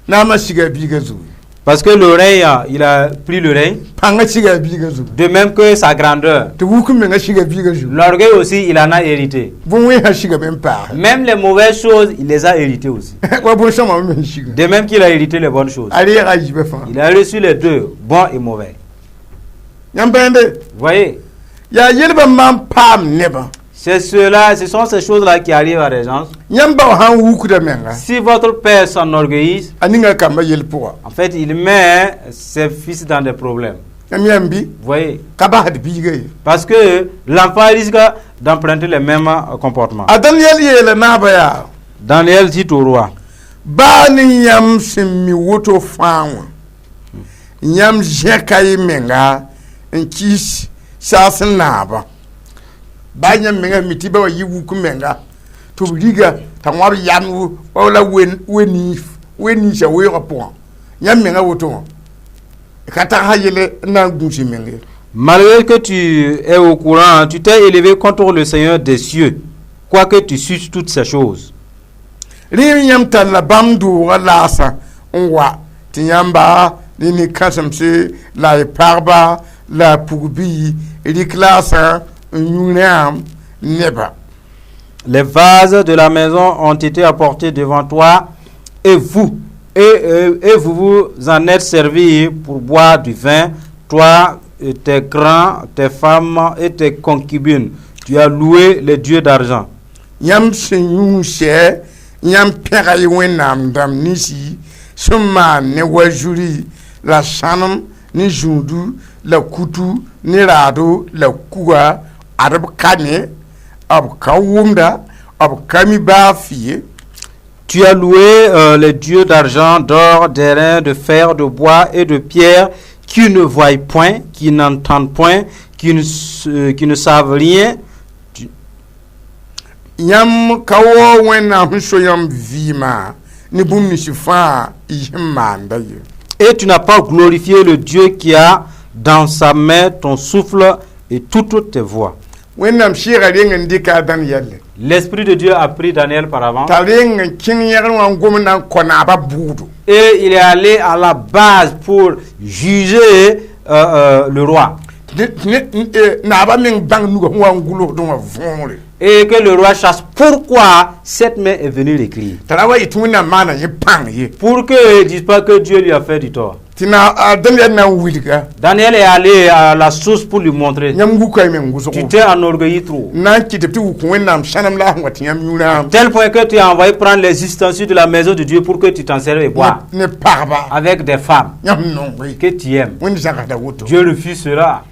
Naamã siga a biiga zugu. Parce que le règne, il a pris le règne, Pãngã siga a biiga zugu. De même que sa grandeur. Tɩ wuk menga siga a biiga zugu. L'orgueil aussi, il en a hérité. Bõn-wẽnsã siga be n paase. Même les mauvaises choses, il les a héritées aussi. Wa bõn-sõma me sẽn siga. De même qu'il a hérité les bonnes choses. A reega a yiibã fãa. Il a reçu les deux, bons et mauvais. Yãmb bãende. Vous voyez, Yaa yelbã maan paam nebã. C'est cela, ce sont ces choses-là qui arrivent à des gens. Yãmb ba wã sãn wukda menga Si votre père s'enorgueillit, a ninga kambã yel pʋga. En fait, il met ses fils dans des problèmes. Yãmb yãmb bɩ Vous voyez, ka basd biiga ye. Parce que l'enfant risque d'emprunter les mêmes comportements. A Daniel yeela naabã yaa Daniel dit au roi, baa ne yãmb sẽn mi woto fãa wã yãmb zẽka y menga n kɩɩs saas n naabã baa yãmb menga mi tɩ ba wa yɩ wuk menga tɩ b riga t'a wãb yam wa la we-ninsã weoogã pʋgã yãmb menga woto wã ka tagsa yele n na n gũus y meng ye. Malgré que tu es au courant, tu t'es élevé contre le Seigneur des cieux, quoique tu suces toutes ces choses. Rẽ yãmb talla bãmb doogã laasã n wa tɩ yãmba ne nin-kãsemse la y pagba la pugbi rɩk laasã n yũ rãam nebã. Les vases de la maison ont été apportés devant toi et vous vous en êtes servis pour boire du vin, toi, et tes grands, tes femmes et tes concubines. Tu as loué les dieux d'argent. Yãmb sẽn yũ sɛ yãmb pẽga y wẽnnaam dãmb ninsi sẽn maan ne wa-zuri la sãnem ne zũudu la kutu ne raado la kuga ad b ka ne b ka wʋmda b ka mi baa fɩ ye. Tu as loué les dieux d'argent, d'or, d'airain, de fer, de bois et de pierre, qui ne voient point, qui n'entendent point, qui ne savent rien. Yãmb ka wao wẽnnaam sẽn so yãmb vɩɩmã ne bũmb nins fãa y sẽn maanda ye. Et tu n'as pas glorifié le Dieu qui a dans sa main ton souffle et toutes tes voies. Wẽnnaam sɩɩga reng n dɩka a Dãniyɛlle. L'Esprit de Dieu a pris Daniel par avance. T'a reng n kẽng yẽgr wã n gom na n kõ naabã bʋʋdo. Et il est allé à la base pour juger le roi. Naabã meng bãng nuga sẽn wa n gʋlsdẽ wã võore. Et que le roi sache pourquoi cette main est venue l'écrire. T'a ra wa yɩ tɩ wẽnnaam maana yẽ pãng ye. Pour qu'il ne dise pas que Dieu lui a fait du tort. Tɩ na a Daniel na n wilga. Daniel est allé à la source pour lui montrer. Yãmb wuka y meng Tu wʋsgo. T'es enorgueilli trop. N na n kɩtb tɩ wuk wẽnnaam sãnem la a sẽn wa tɩ yãmb yũ rãam. Tel point que tu as envoyé prendre les ustensiles de la maison de Dieu pour que tu t'en serves et bois. Ne pagba. Avec des femmes Yãmb nonge. Que tu aimes. Wẽnd zagsda woto. Dieu refuse cela.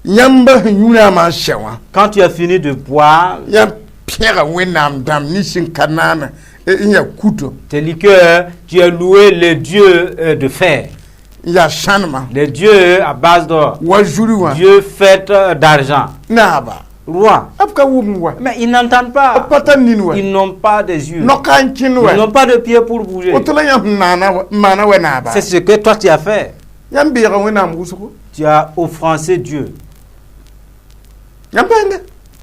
Yãmb sẽn yũ rãamã n sɛ wã. Quand tu as fini de boire, Yãmb pẽga wẽnnaam dãmb nin sẽn ka naana n yaa kuto. Tes liqueurs, tu as loué les dieux de fer, N yaa sãnema. Les dieux à base d'or, Wa zuri wã. Dieux faits d'argent. Naaba. Roi. B ka wʋmd wa. Mais ils n'entendent pas. B pa tar nin wa. Ils n'ont pas des yeux. Noka n kẽnd wa. Ils n'ont pas de pieds pour bouger. Woto la yãmb sẽn naana wa- n maana wa naaba. C'est ce que toi tu as fait. Yãmb beega wẽnnaam wʋsgo. Tu as offensé Dieu. Yãmb bãnga.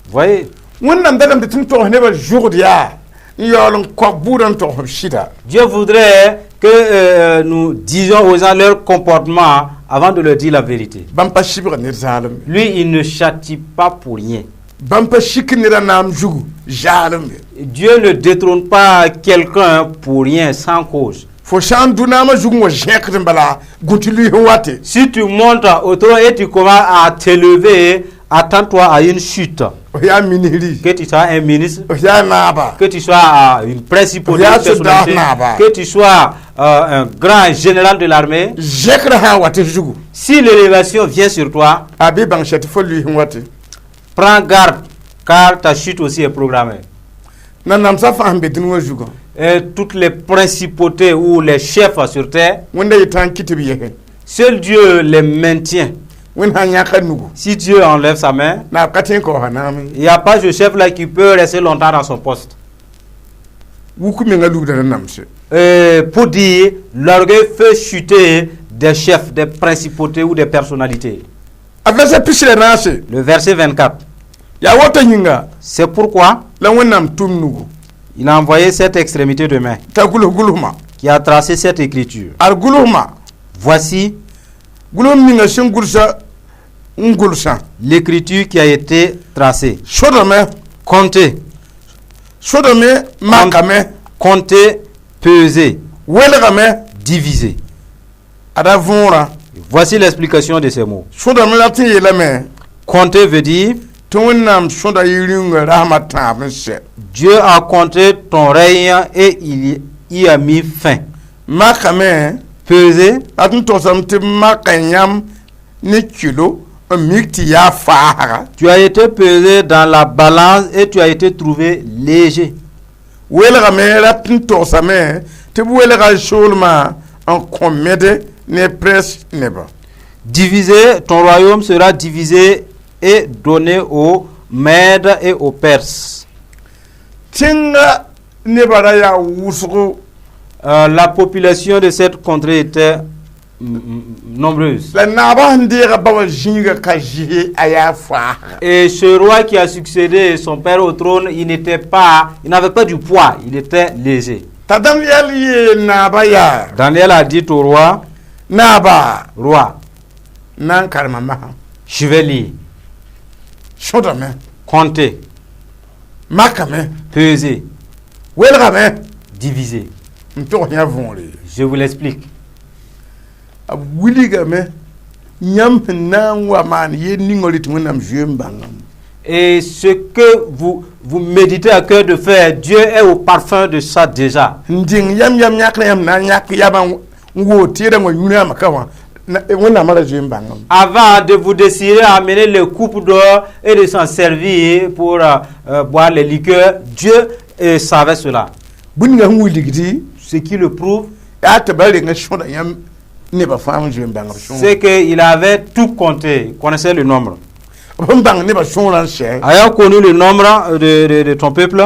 Voyez, Wẽnnaam datame tɩ tɩ n togs nebã zʋgd yaa n yaool n kao bʋʋdã n togs b sɩda. Dieu voudrait que nous disions aux gens leur comportement avant de leur dire la vérité. Bãmb pa sɩbg ned zaalem ye. Lui, il ne châtie pas pour rien. Bãmb pa sik ned a naam zugu zaalem ye. Dieu ne détrône pas quelqu'un pour rien, sans cause. Fo sã n dʋ naamã zug n wa zẽkd n bala gũ tɩ lʋɩs n wate. Si tu montes au trône et tu commences à t'élever, attends-toi à une chute. F yaa ministri, Que tu sois un ministre, f yaa naaba, que tu sois une principauté, Ya une personnalité, soldat naba. Que tu sois un grand général de l'armée, zẽkrã sã n wat f zugu, si l'élévation vient sur toi, a bɩ bãng sɛ tɩ fo lʋɩs n wate. Prends garde, car ta chute aussi est programmée. Nanamsã fãa sẽn be dũni wã zugã, Et toutes les principautés ou les chefs sur terre, Wẽnda yetã n kɩ tɩ b yɛsẽ. Seul Dieu les maintient. Wẽnd sã n yãka nugu, Si Dieu enlève sa main, naab ka tõe n kaoosa naame. Il n'y a pas ce chef-là qui peut rester longtemps dans son poste. Wuk menga lubda na namse. Pour dire, l'orgueil fait chuter des chefs, des principautés ou des personnalités. A verset 24. Le verset 24. Yaa woto yĩnga C'est pourquoi la Wẽnnaam tʋm nugu il a envoyé cette extrémité de main t'a gʋls gʋlsmã. Qui a tracé cette écriture. Ad gʋlsmã, Voici gʋlsm ninga sẽn gʋlsa n gʋlsã. L'écriture qui a été tracée. Sõdame, Comptez, sõdame, makame, comptez, pesez, welgame, divisez. Ada võorã. Voici l'explication de ces mots. Sõdame la tɩ n yeelame Compter veut dire tɩ Wẽnnaam sõda y rĩungã rasmã tãab n sɛ. Dieu a compté ton règne et il y a mis fin. Makame, Peser, la tɩ n togsame tɩ b maka yãmb ne kilo n mik tɩ yaa faasga. Tu as été pesé dans la balance et tu as été trouvé léger. Welgame rat n togsame tɩ b welga soolmã n kõ mede ne Perse nebã. Divisé, ton royaume sera divisé et donné aux Mèdes et aux Perses. Tẽngã nebã ra yaa wʋsgo. La population de cette contrée était nombreuse. La naabã sẽn deega ba wã zĩiga ka zɩse a yaa faasga. Et ce roi qui a succédé son père au trône, il n'était pas, il n'avait pas du poids, il était léger. T'a Daniel yeel naabã yaa, Daniel a dit au roi, naaba, roi, na n karema masã. Je vais lire, Sõdame, compter, makame, peser, welgame, diviser. N tog yã võore. Je vous l'explique. B wilgame yãmb sẽn na n wa maan yel ningre tɩ Wẽnnaam zoe n bãngame. Et ce que vous, vous méditez à cœur de faire, Dieu est au parfum de ça déjà. N dɩng yam yam yãkr yãmb na n yãk yamã n woog tɩɩdã wã yũnama ka wã Wẽnnaamã ra zoe n bãngame. Avant de vous décider à amener les coupes d'or et de s'en servir pour boire les liqueurs, Dieu savait cela. Bũmb ninga sẽn wilgdi, Ce qui le prouve, yaa tɩ ba reng sõda yãmb nebã fãa n zoe n bãng b sõor. C'est qu'il avait tout compté, il connaissait le nombre. B sẽn bãng nebã sõorã n sɛ, Ayant connu le nombre de ton peuple,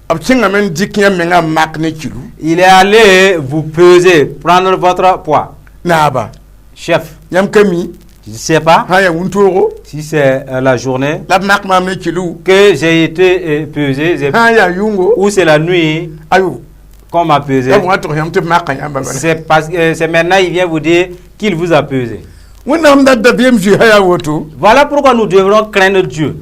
b kẽngame n dɩk yãmb mengã n mak ne kilu. Il est allé vous peser, prendre votre poids. Naaba, Chef, yãmb ka mi, je ne sais pas sã n yaa wʋntoogo si c'est la journée la b mak maam ne kilu, que j'ai été pesé, sã n yaa yʋngo, ou c'est la nuit ayo, qu'on m'a pesé. la b wã tʋgs yãmb tɩ b maka yãmba bala. C'est parce que c'est maintenant il vient vous dire qu'il vous a pesé. Wẽnnaam da dabeem zoe sã yaa woto. Voilà pourquoi nous devrons craindre Dieu.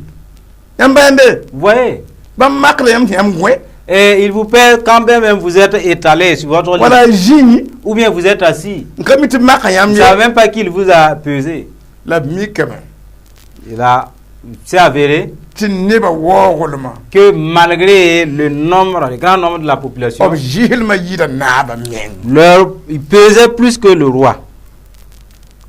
Yãmb bãende, Vous voyez? Bãmb makda yãmb tɩ yãmb gõe, Et il vous pèse quand bien même vous êtes étalé sur votre lit. Wala zĩni, Ou bien vous êtes assis. n ka mi tɩ b maka Vous yãmb ne ye. savez même pas qu'il vous a pesé. La b mikame Il a, c'est avéré tɩ nebã waoogrmã, que malgré le nombre, le grand nombre de la population, b zɩslmã yɩɩda naabã meng. il pesait plus que le roi.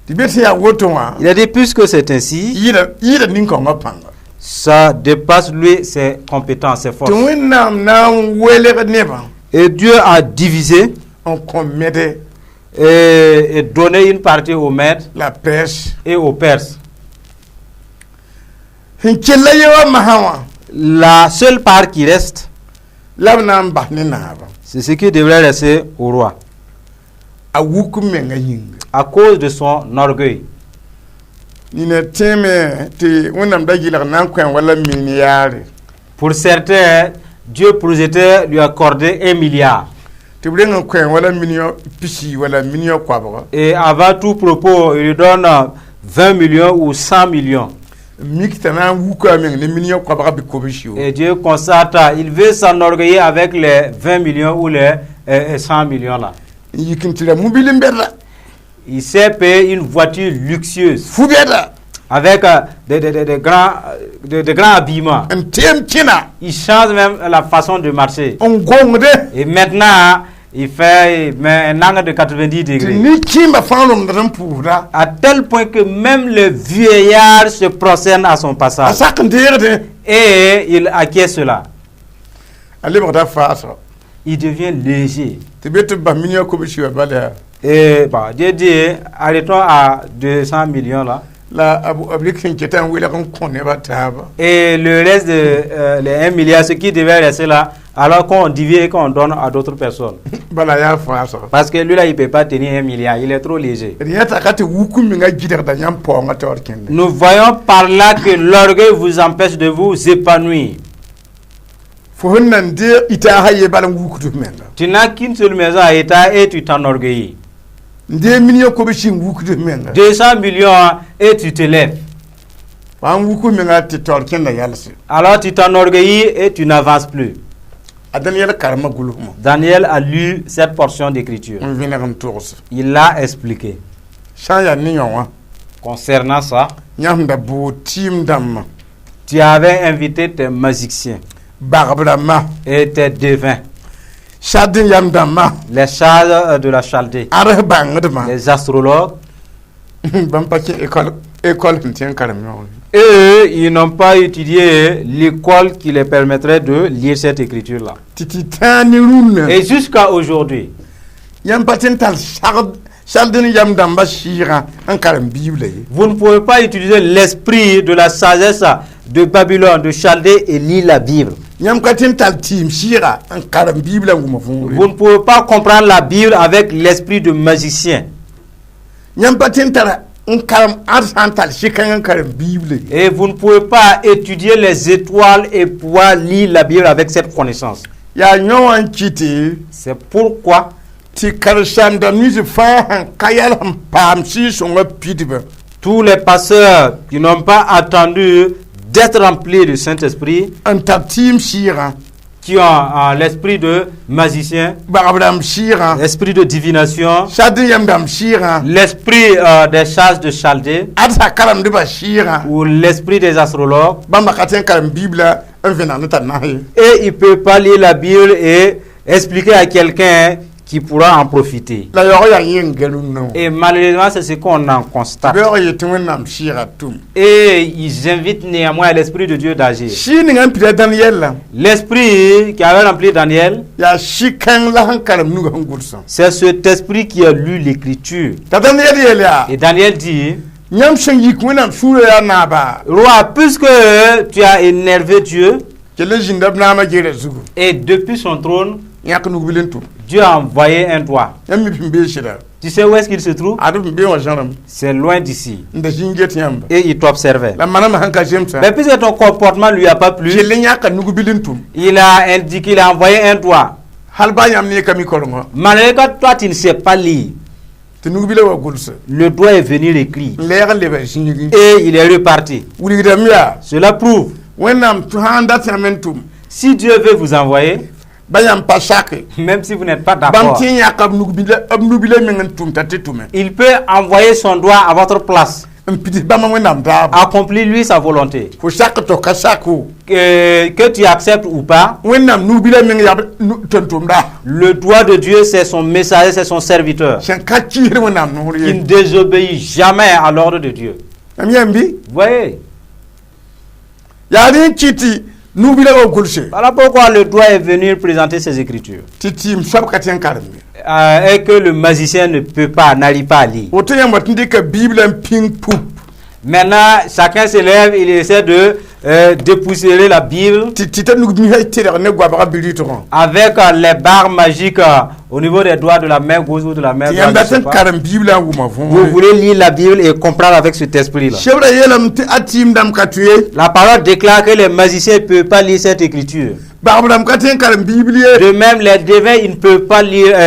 Tɩ be sẽn yaa woto wã, Il a dit puisque c'est ainsi, yɩɩda nin-kaongã pãnga. Ça dépasse lui ses compétences, ses Tɩ forces. Wẽnnaam na n welg nebã Et Dieu a divisé n kõ Mede et donné une partie aux Mèdes la Perse. Et aux Perses. Sẽn kell ye wã masã wã, La seule part qui reste, la b na n bas ne naabã c'est ce qui devrait rester au roi, a wuk menga yĩnga. À cause de son orgueil. Nina tẽeme tɩ Wẽnnaam da yɩlg na n kõ wala milliard. Pour certains, Dieu projetait lui accorder 1 milliard. Tɩ b reng n kõ wala million pisi wala million koabga. Et avant tout propos, il lui donne 20 millions ou 100 millions. Mik t'a na n wuka a meng ne million koabga bɩ kobs yo. Et Dieu constate, il veut s'enorgueillir avec les 20 millions ou les 100 millions là. N yik n tɩ ra mobil n bɛda. Il s'est payé une voiture luxueuse Fu-bɛda. Avec des grands habillements. N teem kẽna. Il change même la façon de marcher. N gongde. Et maintenant, il met un angle de 90 Tɩ degrés. Ne-kẽembã fãa lomdr n pʋʋsda. À tel point que même le vieillard se prosterne à son A passage. sak n deegdẽ. Et il acquiert cela. A lebgda faasga. Il devient léger. Tɩ be tɩ b bas milliõ kobsi wã bala yaa. Et bon, Dieu dit, arrêtons à 200 millions là. La b rɩk sẽn keta n welg n kõ nebã taaba. Et le reste de les 1 milliard, ce qui devait rester là, alors qu'on divise et qu'on donne à d'autres personnes. Bala yaa faasga. Parce que lui là, il ne peut pas tenir 1 milliard, il est trop léger. D yãta ka tɩ wuk n menga gɩdgda yãmb paoongã taoor kẽnde. Nous voyons par là que l'orgueil vous empêche de vous épanouir. Fo sẽn nan deeg itaasã ye bala n wukd f menga. Tu n'as qu'une seule maison à État et tu t'enorgueillis. N deeg milliõ kobsi n wukd f menga. 200 millions et tu te lèves. Wa n wuk f menga tɩ taoor kẽnda yalse. Alors tu t'enorgueillis et tu n'avances plus. A Daniel karema gʋlsmã. Daniel a lu cette portion d'écriture. N vẽneg n togs. Il l'a expliqué. Sã n yaa ne yõ wã. Concernant ça, Yã sẽn da boog tɩɩm dãmbã. Tu avais invité tes magiciens Bagb rãmbã. Et tes devins, Sard n yam dãmbã. Les chars de la Chaldée, Ãrs bãngdmã. Les astrologues. Bãmb pa kẽ école école sẽn tẽ n karem yõg. Eux, ils n'ont pas étudié l'école qui les permettrait de lire cette écriture-là. Tɩ tɩ tãag ne rũnnã. Et jusqu'à aujourd'hui, Yãmb pa tẽ n tall sagd sald n yam dãmbã sɩɩgã n karem Biblã ye. Vous ne pouvez pas utiliser l'esprit de la sagesse de Babylone, de Chaldée et lire la Bible. Yãmb ka tẽ n tall tɩɩm sɩɩga n karem Biblã n wʋm Vous võore. ne pouvez pas comprendre la Bible avec l'esprit de magicien. Yãmb pa tẽ n tara n karem ãd sã n tall sɩ-kãng n karem Biblã ye. Et vous ne pouvez pas étudier les étoiles et pouvoir lire la Bible avec cette connaissance. Yaa yõ wã n kɩtɩ C'est pourquoi tɩ karen-saam-dãmb nins fãa sẽn ka yɛl sẽn paam sɩɩg-sõngã pidbã tous les pasteurs qui n'ont pas attendu d'être remplis du Saint-Esprit, n tar tɩɩm sɩɩgã qui ont l'esprit de magicien, bagb rãmb sɩɩgã l'esprit de divination, sad n yam dãmb sɩɩgã l'esprit des chasses de Chaldée ad sa karemdbã sɩɩgã ou l'esprit des astrologues, bãmba ka tõe n karem Biblã n vẽneg ne t'a nas ye. Et il ne peut pas lire la Bible et expliquer à quelqu'un qui pourra en profiter. La yaoog yaa yẽ n gã rũnnã wã. Et malheureusement, c'est ce qu'on en constate. Beoog yetɩ Wẽnnaam sɩɩga tʋm. Et ils invitent néanmoins à l'esprit de Dieu d'agir. Sɩɩg ninga n pida Daniel la. L'esprit qui avait rempli Daniel, Yaa sɩ-kãng la sẽn karem nuga sẽn gʋlsã. C'est cet esprit qui a lu l'écriture. T'a Daniel yeel yaa Et Daniel dit, yãmb sẽn yik Wẽnnaam sũurã yaa naaba Roi, puisque tu as énervé Dieu, kell n zĩnda b naamã gerã zugu et depuis son trône, yãk nug-bil n tʋm. Dieu a envoyé un doigt. Yãmb mi sẽn bee sɩda. Tu sais où est-ce qu'il se trouve? Ad sẽn bee wã zãrem. C'est loin d'ici. N da zĩn get yãmba. Et il t'observait. La manamã sẽn ka zemsa Mais puisque ton comportement lui a pas plu, kell n yãka nug-bil n tʋm. Il a indiqué, il a envoyé un doigt. Hal baa yãmb ne ka mi korengã. Malgré que toi, tu ne sais pas lire, Tɩ nug-bilã wa gʋlse. Le doigt est venu l'écrire. N lɛɛg n leba zĩigi. Et il est reparti. Wilgdame yaa Cela prouve, Wẽnnaam sã n dat yãmb n tʋm si Dieu veut vous envoyer, ba yãmb pa sake même si vous n'êtes pas bãmb d'accord, tɩ n yãka b nug-bila b nug-bilã meng n tʋm t'a tɩ tʋme il peut envoyer son doigt à votre place, n pids bãmba Wẽnnaam taaba. Accomplir lui sa volonté. Fo sak to ka sako. Que tu acceptes ou pas, Wẽnnaam nug-bilã meng yaa tʋm-tʋmda. Le doigt de Dieu, c'est son messager, c'est son serviteur, Sẽn ka kiisd Wẽnnaam noor qui ye. Ne désobéit jamais à l'ordre de Dieu. Yãmb yãmb bɩ. Vous voyez? Yaa rẽ n kɩt tɩ nug-bilã wa gʋlse. Voilà pourquoi le doigt est venu présenter ses écritures. Tɩ tɩɩm soab ka tõe n karembe. Et que le magicien ne peut pas, n'arrive pas à lire. Woto yãmb wa tɩ n dɩka Biblã n pĩng pup. Maintenant, chacun s'élève, il essaie de dépoussiérer la Bible Tɩ tɩ t'a nug-misã tɩrg ne goabgã biritgã. Avec les barres magiques au niveau des doigts de la main gauche ou de la main Tɩ yãmb droite, je dat sais n pas. karem Biblã n wʋma Vous võore. voulez lire la Bible et comprendre avec cet esprit-là. Sebrã yeelame tɩ a tɩɩm dãmb ka tʋ ye. La parole déclare que les magiciens ne peuvent pas lire cette écriture. Bagb dãmb ka tõe n karem Bibl ye. De même, les devins, ils ne peuvent pas lire,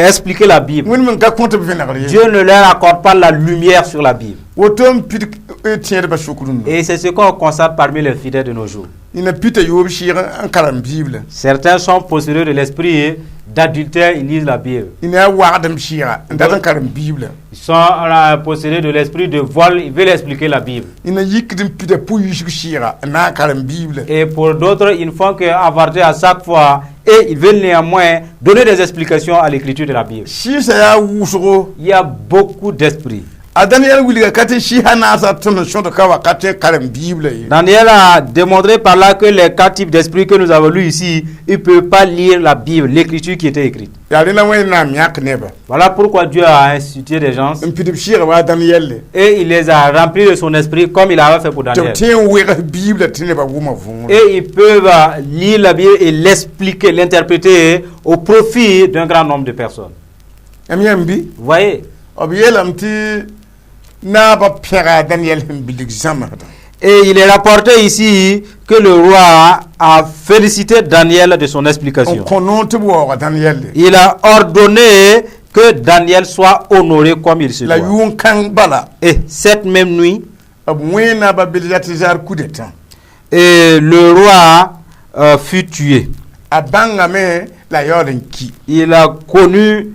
expliquer la Bible. Wẽnd me ka kõt b vẽnegr ye. Dieu ne leur accorde pas la lumière sur la Bible. Woto n pid tẽedbã sʋk rũnnã. Et c'est ce qu'on constate parmi les fidèles de nos jours. Ina pita yoob sɩɩg n karem Bible. Certains sont possédés de l'esprit d'adultère, ils lisent la Bible. Ina yaa wagdem sɩɩga n dat n karem Bible. Ils sont possédés de l'esprit de vol, ils veulent expliquer la Bible. Ina yikd n pita pʋ-yisg sɩɩga n na n karem Bible. Et pour d'autres, ils ne font qu'avorter à chaque fois et ils veulent néanmoins donner des explications à l'écriture de la Bible. Sɩɩsã yaa wʋsgo. Il y a beaucoup d'esprits. A Daniel wilga ka tɩ sɩɩsã naasã tõnd n sõd ka wakat n karem Bible ye. Daniel a démontré par là que les quatre types d'esprits que nous avons lus ici, ils ne peuvent pas lire la Bible, l'écriture qui était écrite. Yaa rẽna Wẽnnaam yãk nebã. Voilà pourquoi Dieu a institué des gens n pidb sɩɩga wa Daniel. Et il les a remplis de son esprit comme il avait fait pour tɩ b Daniel. tõe n wegs Biblã tɩ nebã wʋma võore. Et ils peuvent lire la Bible et l'expliquer, l'interpréter au profit d'un grand nombre de personnes. Yãmb yãmb bɩ? Vous voyez? B yeelame tɩ naabã pẽga Daniel sẽn bilg zãmsdã. Et il est rapporté ici que le roi a félicité Daniel de son N explication. Kõ noor tɩ b waooga Daniel. Il a ordonné que Daniel soit honoré comme il se La doit. Yʋʋn-kãng bala, Et cette même nuit, b wẽ naaba Belzatizar coup-d'état. Et le roi fut tué. A bãngame la yaool n ki. Il a connu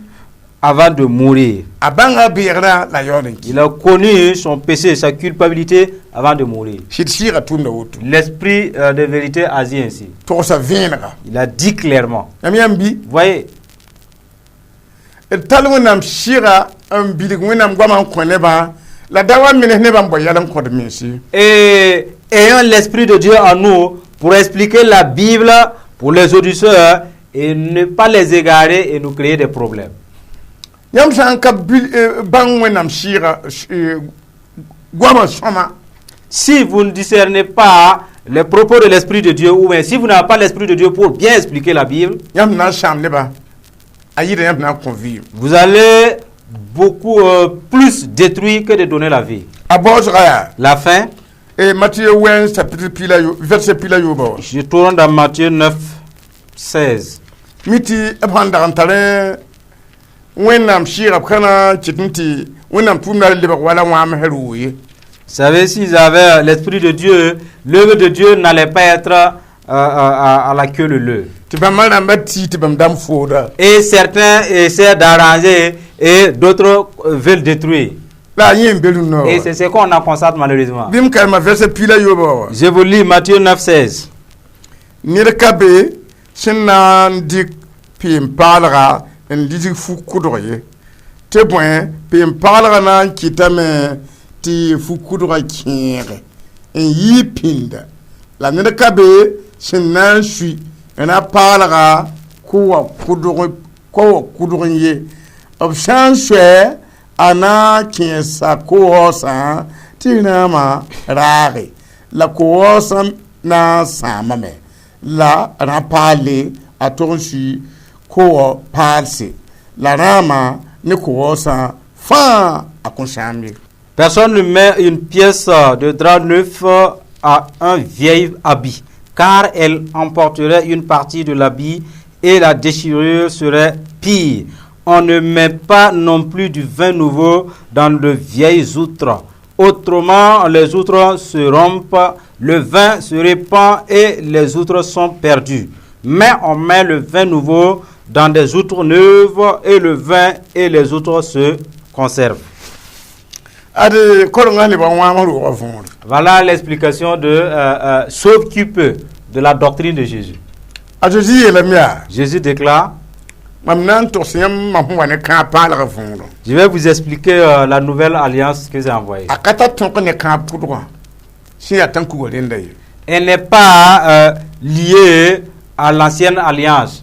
avant de mourir. A bãnga beegrã la yaool n ki. Il a connu son péché, sa culpabilité avant de mourir. Sɩd sɩɩga tʋmda woto. L'esprit de vérité agit ainsi. Togsa vẽenega. Il a dit clairement. Yãmb yãmb bɩ? Vous voyez, D tall Wẽnnaam sɩɩga n bilg Wẽnnaam goamã n kõ nebã la da wa mens nebã n bao yɛl n kõt mense. Et ayant l'esprit de Dieu en nous pour expliquer la Bible pour les auditeurs et ne pas les égarer et nous créer des problèmes. Yãmb sã n ka bil- bãng Wẽnnaam sɩɩga goamã sõma, Si vous ne discernez pas les propos de l'Esprit de Dieu, ou bien si vous n'avez pas l'Esprit de Dieu pour bien expliquer la Bible, yãmb na n sãam nebã a yɩɩda yãmb na n kõ vɩɩm. Vous allez beaucoup plus détruire que de donner la vie. A baoosga yaa La fin, Matthieu wɛn chapitre piig la yo verset piig la yoobã wã. Je tourne dans Matthieu 9, 16. Mi tɩ b sãn dag n tar Wẽnnaam sɩɩga b ka na n kɩt tɩ Wẽnnaam tʋʋmda lebg wala wãamsã roog ye. Vous savez, s'ils avaient l'Esprit de Dieu, l'œuvre de Dieu n'allait pas être à la queue leu. Tɩ bãmba rãmbã tii tɩ bãmb dãmb fooda. Et certains essaient d'arranger et d'autres veulent détruire. La a yẽ n be rũnnã. Et c'est ce qu'on en constate malheureusement. Bɩ m karema verset piig la yoobã wã. Je vous lis Matthieu 9, 16. Ned ka be sẽn na n dɩk peen-paalga n lisg fu-kʋdg ye, tɩ bõe peen-paalga na n kɩtame tɩ fu-kʋdgã kẽege n yɩɩ pĩnda. La ned ka be sẽn na n sui na paalga ko wa kʋdg n ye. B sã n soɛ a na n kẽesa ko-waoosã tɩ rãamã raage la ko-waoosã na n sãamame la rã-paale a tog n sui ko-wa paalse la rãamã ne ko-waoosã fãa a kõn sãam ye. Personne ne met une pièce de drap neuf à un vieil habit, car elle emporterait une partie de l'habit et la déchirure serait pire. On ne met pas non plus du vin nouveau dans de vieilles outres. Autrement, les outres se rompent, le vin se répand et les outres sont perdues. Mais on met le vin nouveau dans des outres neuves et le vin et les outres se conservent. Ad korengã nebã wãam roogã võore. Voilà l'explication de sauve qui peut de la doctrine de Jésus. A Zezi yeelame yaa: Jésus déclare: Mam na n togs yãmb mam sẽn wa ne kãab paalgã võorã. Je vais vous expliquer la nouvelle alliance que j'ai envoyée. A ka tar tõk ne kãab pʋdgã sẽn yaa tãn-kuga rẽnda ye. Elle n'est pas liée à l'ancienne alliance,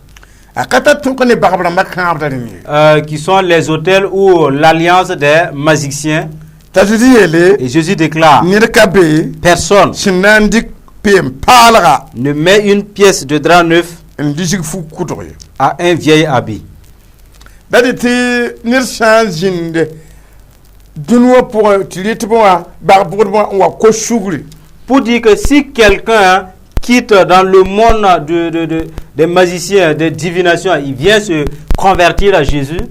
A ka tar tõk ne bagb rãmbã kãabda rẽnd ye. Qui sont les autels ou l'alliance des magiciens. T'a Zezi yeele: Et Jésus déclare: ned ka be Personne sẽn na n dɩk peen-paalga ne met une pièce de drap neuf n lisg fu-kʋdg ye. À un vieil habit. Da dɩ tɩ ned sã n zĩnd dũni wã pʋgẽ tɩ rɩtb wã bag bʋgdbã n wa ko sugri, Pour dire que si quelqu'un quitte dans le monde des magiciens, des divinations, il vient se convertir à Jésus,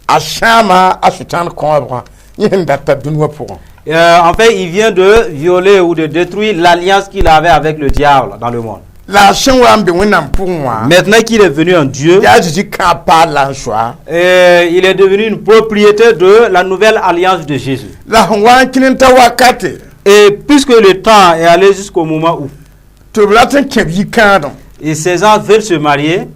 a sãama a sʋtãan kõobgã yẽ sẽn data dũni wã pʋgẽ. En fait, il vient de violer ou de détruire l'alliance qu'il avait avec le diable dans le monde. La a sẽn wa n be Wẽnnaam pʋgẽ wã, Maintenant qu'il est venu en Dieu, yaa Zeezi kãab paal la n soa. Et il est devenu une propriété de la nouvelle alliance de Jésus. La sẽn wa n kẽn n ta wakate, Et puisque le temps est allé jusqu'au moment où tɩ b rat n kẽ b yikãadẽ, et ces gens veulent se marier,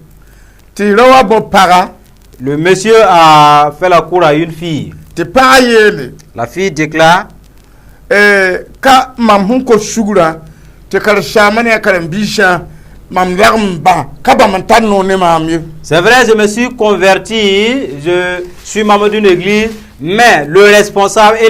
tɩ ra wa bõ paga, le monsieur a fait la cour à une fille. Tɩ pagã yeele, La fille déclare, ka mam sẽn kos sugrã tɩ karen-saambã ne a karen-biisã mam lagm n bã ka bãmb n tar noor ne maam ye. C'est vrai, je me suis converti, je suis membre d'une église, mais le responsable et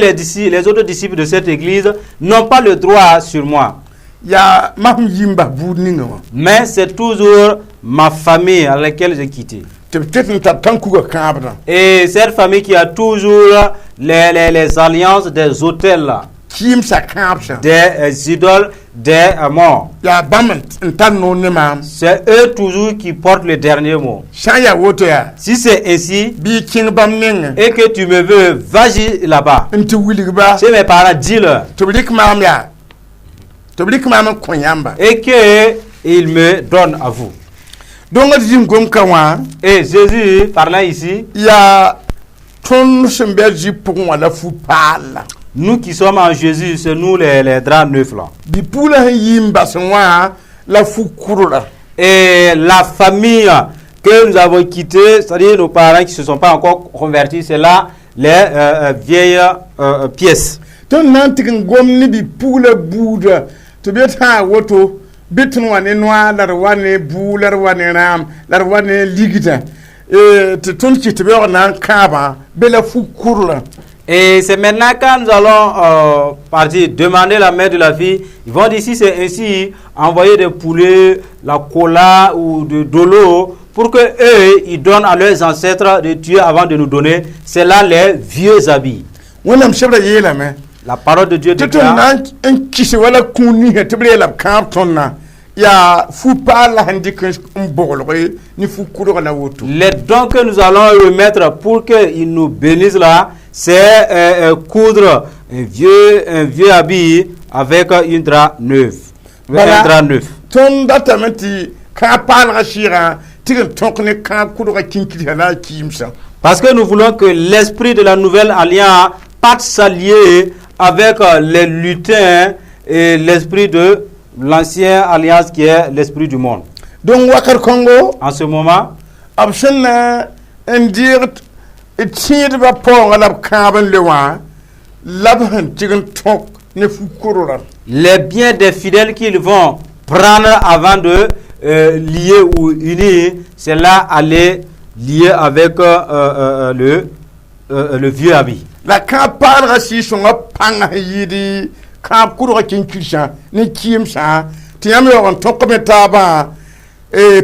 les autres disciples de cette église n'ont pas le droit sur moi. Yaa mam yi n bas buud ninga wã. Mais c'est toujours ma famille à laquelle j'ai quitté. Tɩ b tet n tar tãn-kuga kãabdã. Et cette famille qui a toujours les alliances des autels, kɩɩmsa kãabsã, des idoles, des morts. Yaa bãmb n tar noor ne maam. C'est eux toujours qui portent le dernier mot. Sã n yaa woto yaa, Si c'est ainsi, bɩ y kẽng bãmb nengẽ, et que tu me veux, vas-y là-bas. N tɩ wilg-ba, Chez mes parents, dis-leur. Tɩ b rɩk maam yaa tɩ b rɩk maam n kõ yãmba. Et qu'ils me donnent à vous. Donc d zĩm gom-ka wã, Et Jésus, parlant ici, yaa tõnd sẽn be a zĩ pʋgẽ wã la fu-paal. Nous qui sommes en Jésus, c'est nous les draps neufs là. Bi-puglã sẽn yi n bas wã la fu-kʋrla. Et la famille que nous avons quittée, c'est-à-dire nos parents qui ne se sont pas encore convertis, c'est là les vieilles pièces. Tõnd na n tɩg n gom ne bi-puglã buudã tɩ b yet sã woto bɩ tõnd wa ne noar la d wa ne bʋʋg la d wa ne rãam la d wa ne ligdã, tɩ tõnd kɩs tɩ b yaoog na n kãabã be la fu-kʋrlã. Et c'est maintenant quand nous allons partir demander la main de la fille, ils vont dire si c'est ainsi, envoyer des poulets, la cola ou de l'eau pour que eux, ils donnent à leurs ancêtres de tuer avant de nous donner. C'est là les vieux habits. Wẽnnaam sebrã yeelame, La parole de Dieu tɩ tõnd déclare, na n kɩs wala kũun ninsã tɩ b reela b kãab tõndã yaa fu-paal la sẽn dɩk n boglg ne fu-kʋrg la woto. Les dons que nous allons remettre pour qu'ils nous bénissent là, c'est coudre un vieux habit avec une drap neuve. Voilà. Un drap neuf. Tõnd datame tɩ kãab paalgã sɩɩgã tɩg n tõk ne kãab kʋdgã kĩnkirsa la a kɩɩmsã. Parce que nous voulons que l'esprit de la nouvelle alliance parte s'allier avec les lutins et l'esprit de l'ancienne alliance qui est l'esprit du monde. Donc wakat kõngo, En ce moment, b sẽn na n deeg d tẽedbã paoongã la b kãab n le wã la b sẽn tɩg n tõk ne fu-kʋrgrã. Les biens des fidèles qu'ils vont prendre avant de lier ou unir, c'est là aller lier avec le vieux habit. La kãab paalgã sɩɩg-sõngã pãngã sẽn yɩɩd kãab kʋdgã kĩnkirsa ne kɩɩmsã tɩ yãmb yaoog n tõkme taabã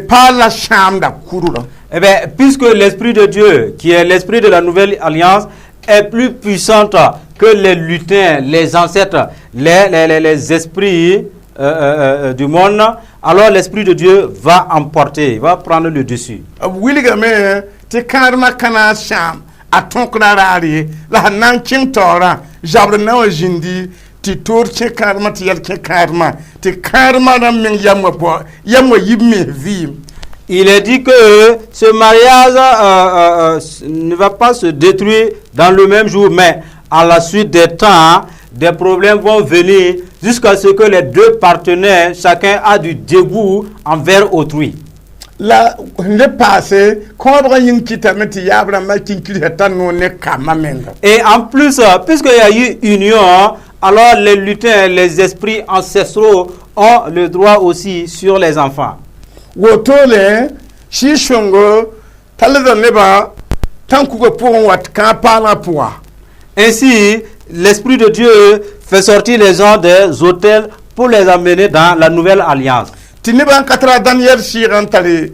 paal la sãamda kʋdrã. Eh bien, puisque l'Esprit de Dieu, qui est l'Esprit de la nouvelle alliance, est plus puissante que les lutins, les ancêtres, les esprits du monde, alors l'Esprit de Dieu va emporter, va prendre le dessus. B wilgame tɩ kãadmã ka na n sãam a tõkra raar ye la sẽn na n kẽng taoorã zabr na wã zĩndi tɩ toor kẽ kãadmã tɩ yɛl kẽ kãadmã tɩ kãadmã rãmb meng yam wã bao yam wã yib mens vɩɩm. Il est dit que ce mariage ne va pas se détruire dans le même jour, mais à la suite des temps, des problèmes vont venir jusqu'à ce que les deux partenaires, chacun a du dégoût envers autrui. La sẽn le paase kõobgã yĩng kɩtame tɩ yaab rãmbã kĩnkirsa tar noor ne kambã menga. Et en plus, puisqu'il y a eu union, alors les lutins, les esprits ancestraux ont le droit aussi sur les enfants. Wotole sɩɩg-sõngo talda nebã tãn-kugã pʋgẽ wat kãab paalgã pʋga. Ainsi, l'Esprit de Dieu fait sortir les gens des autels pour les amener dans la nouvelle alliance. Tɩ nebã n ka tara Daniel sɩɩgã n tare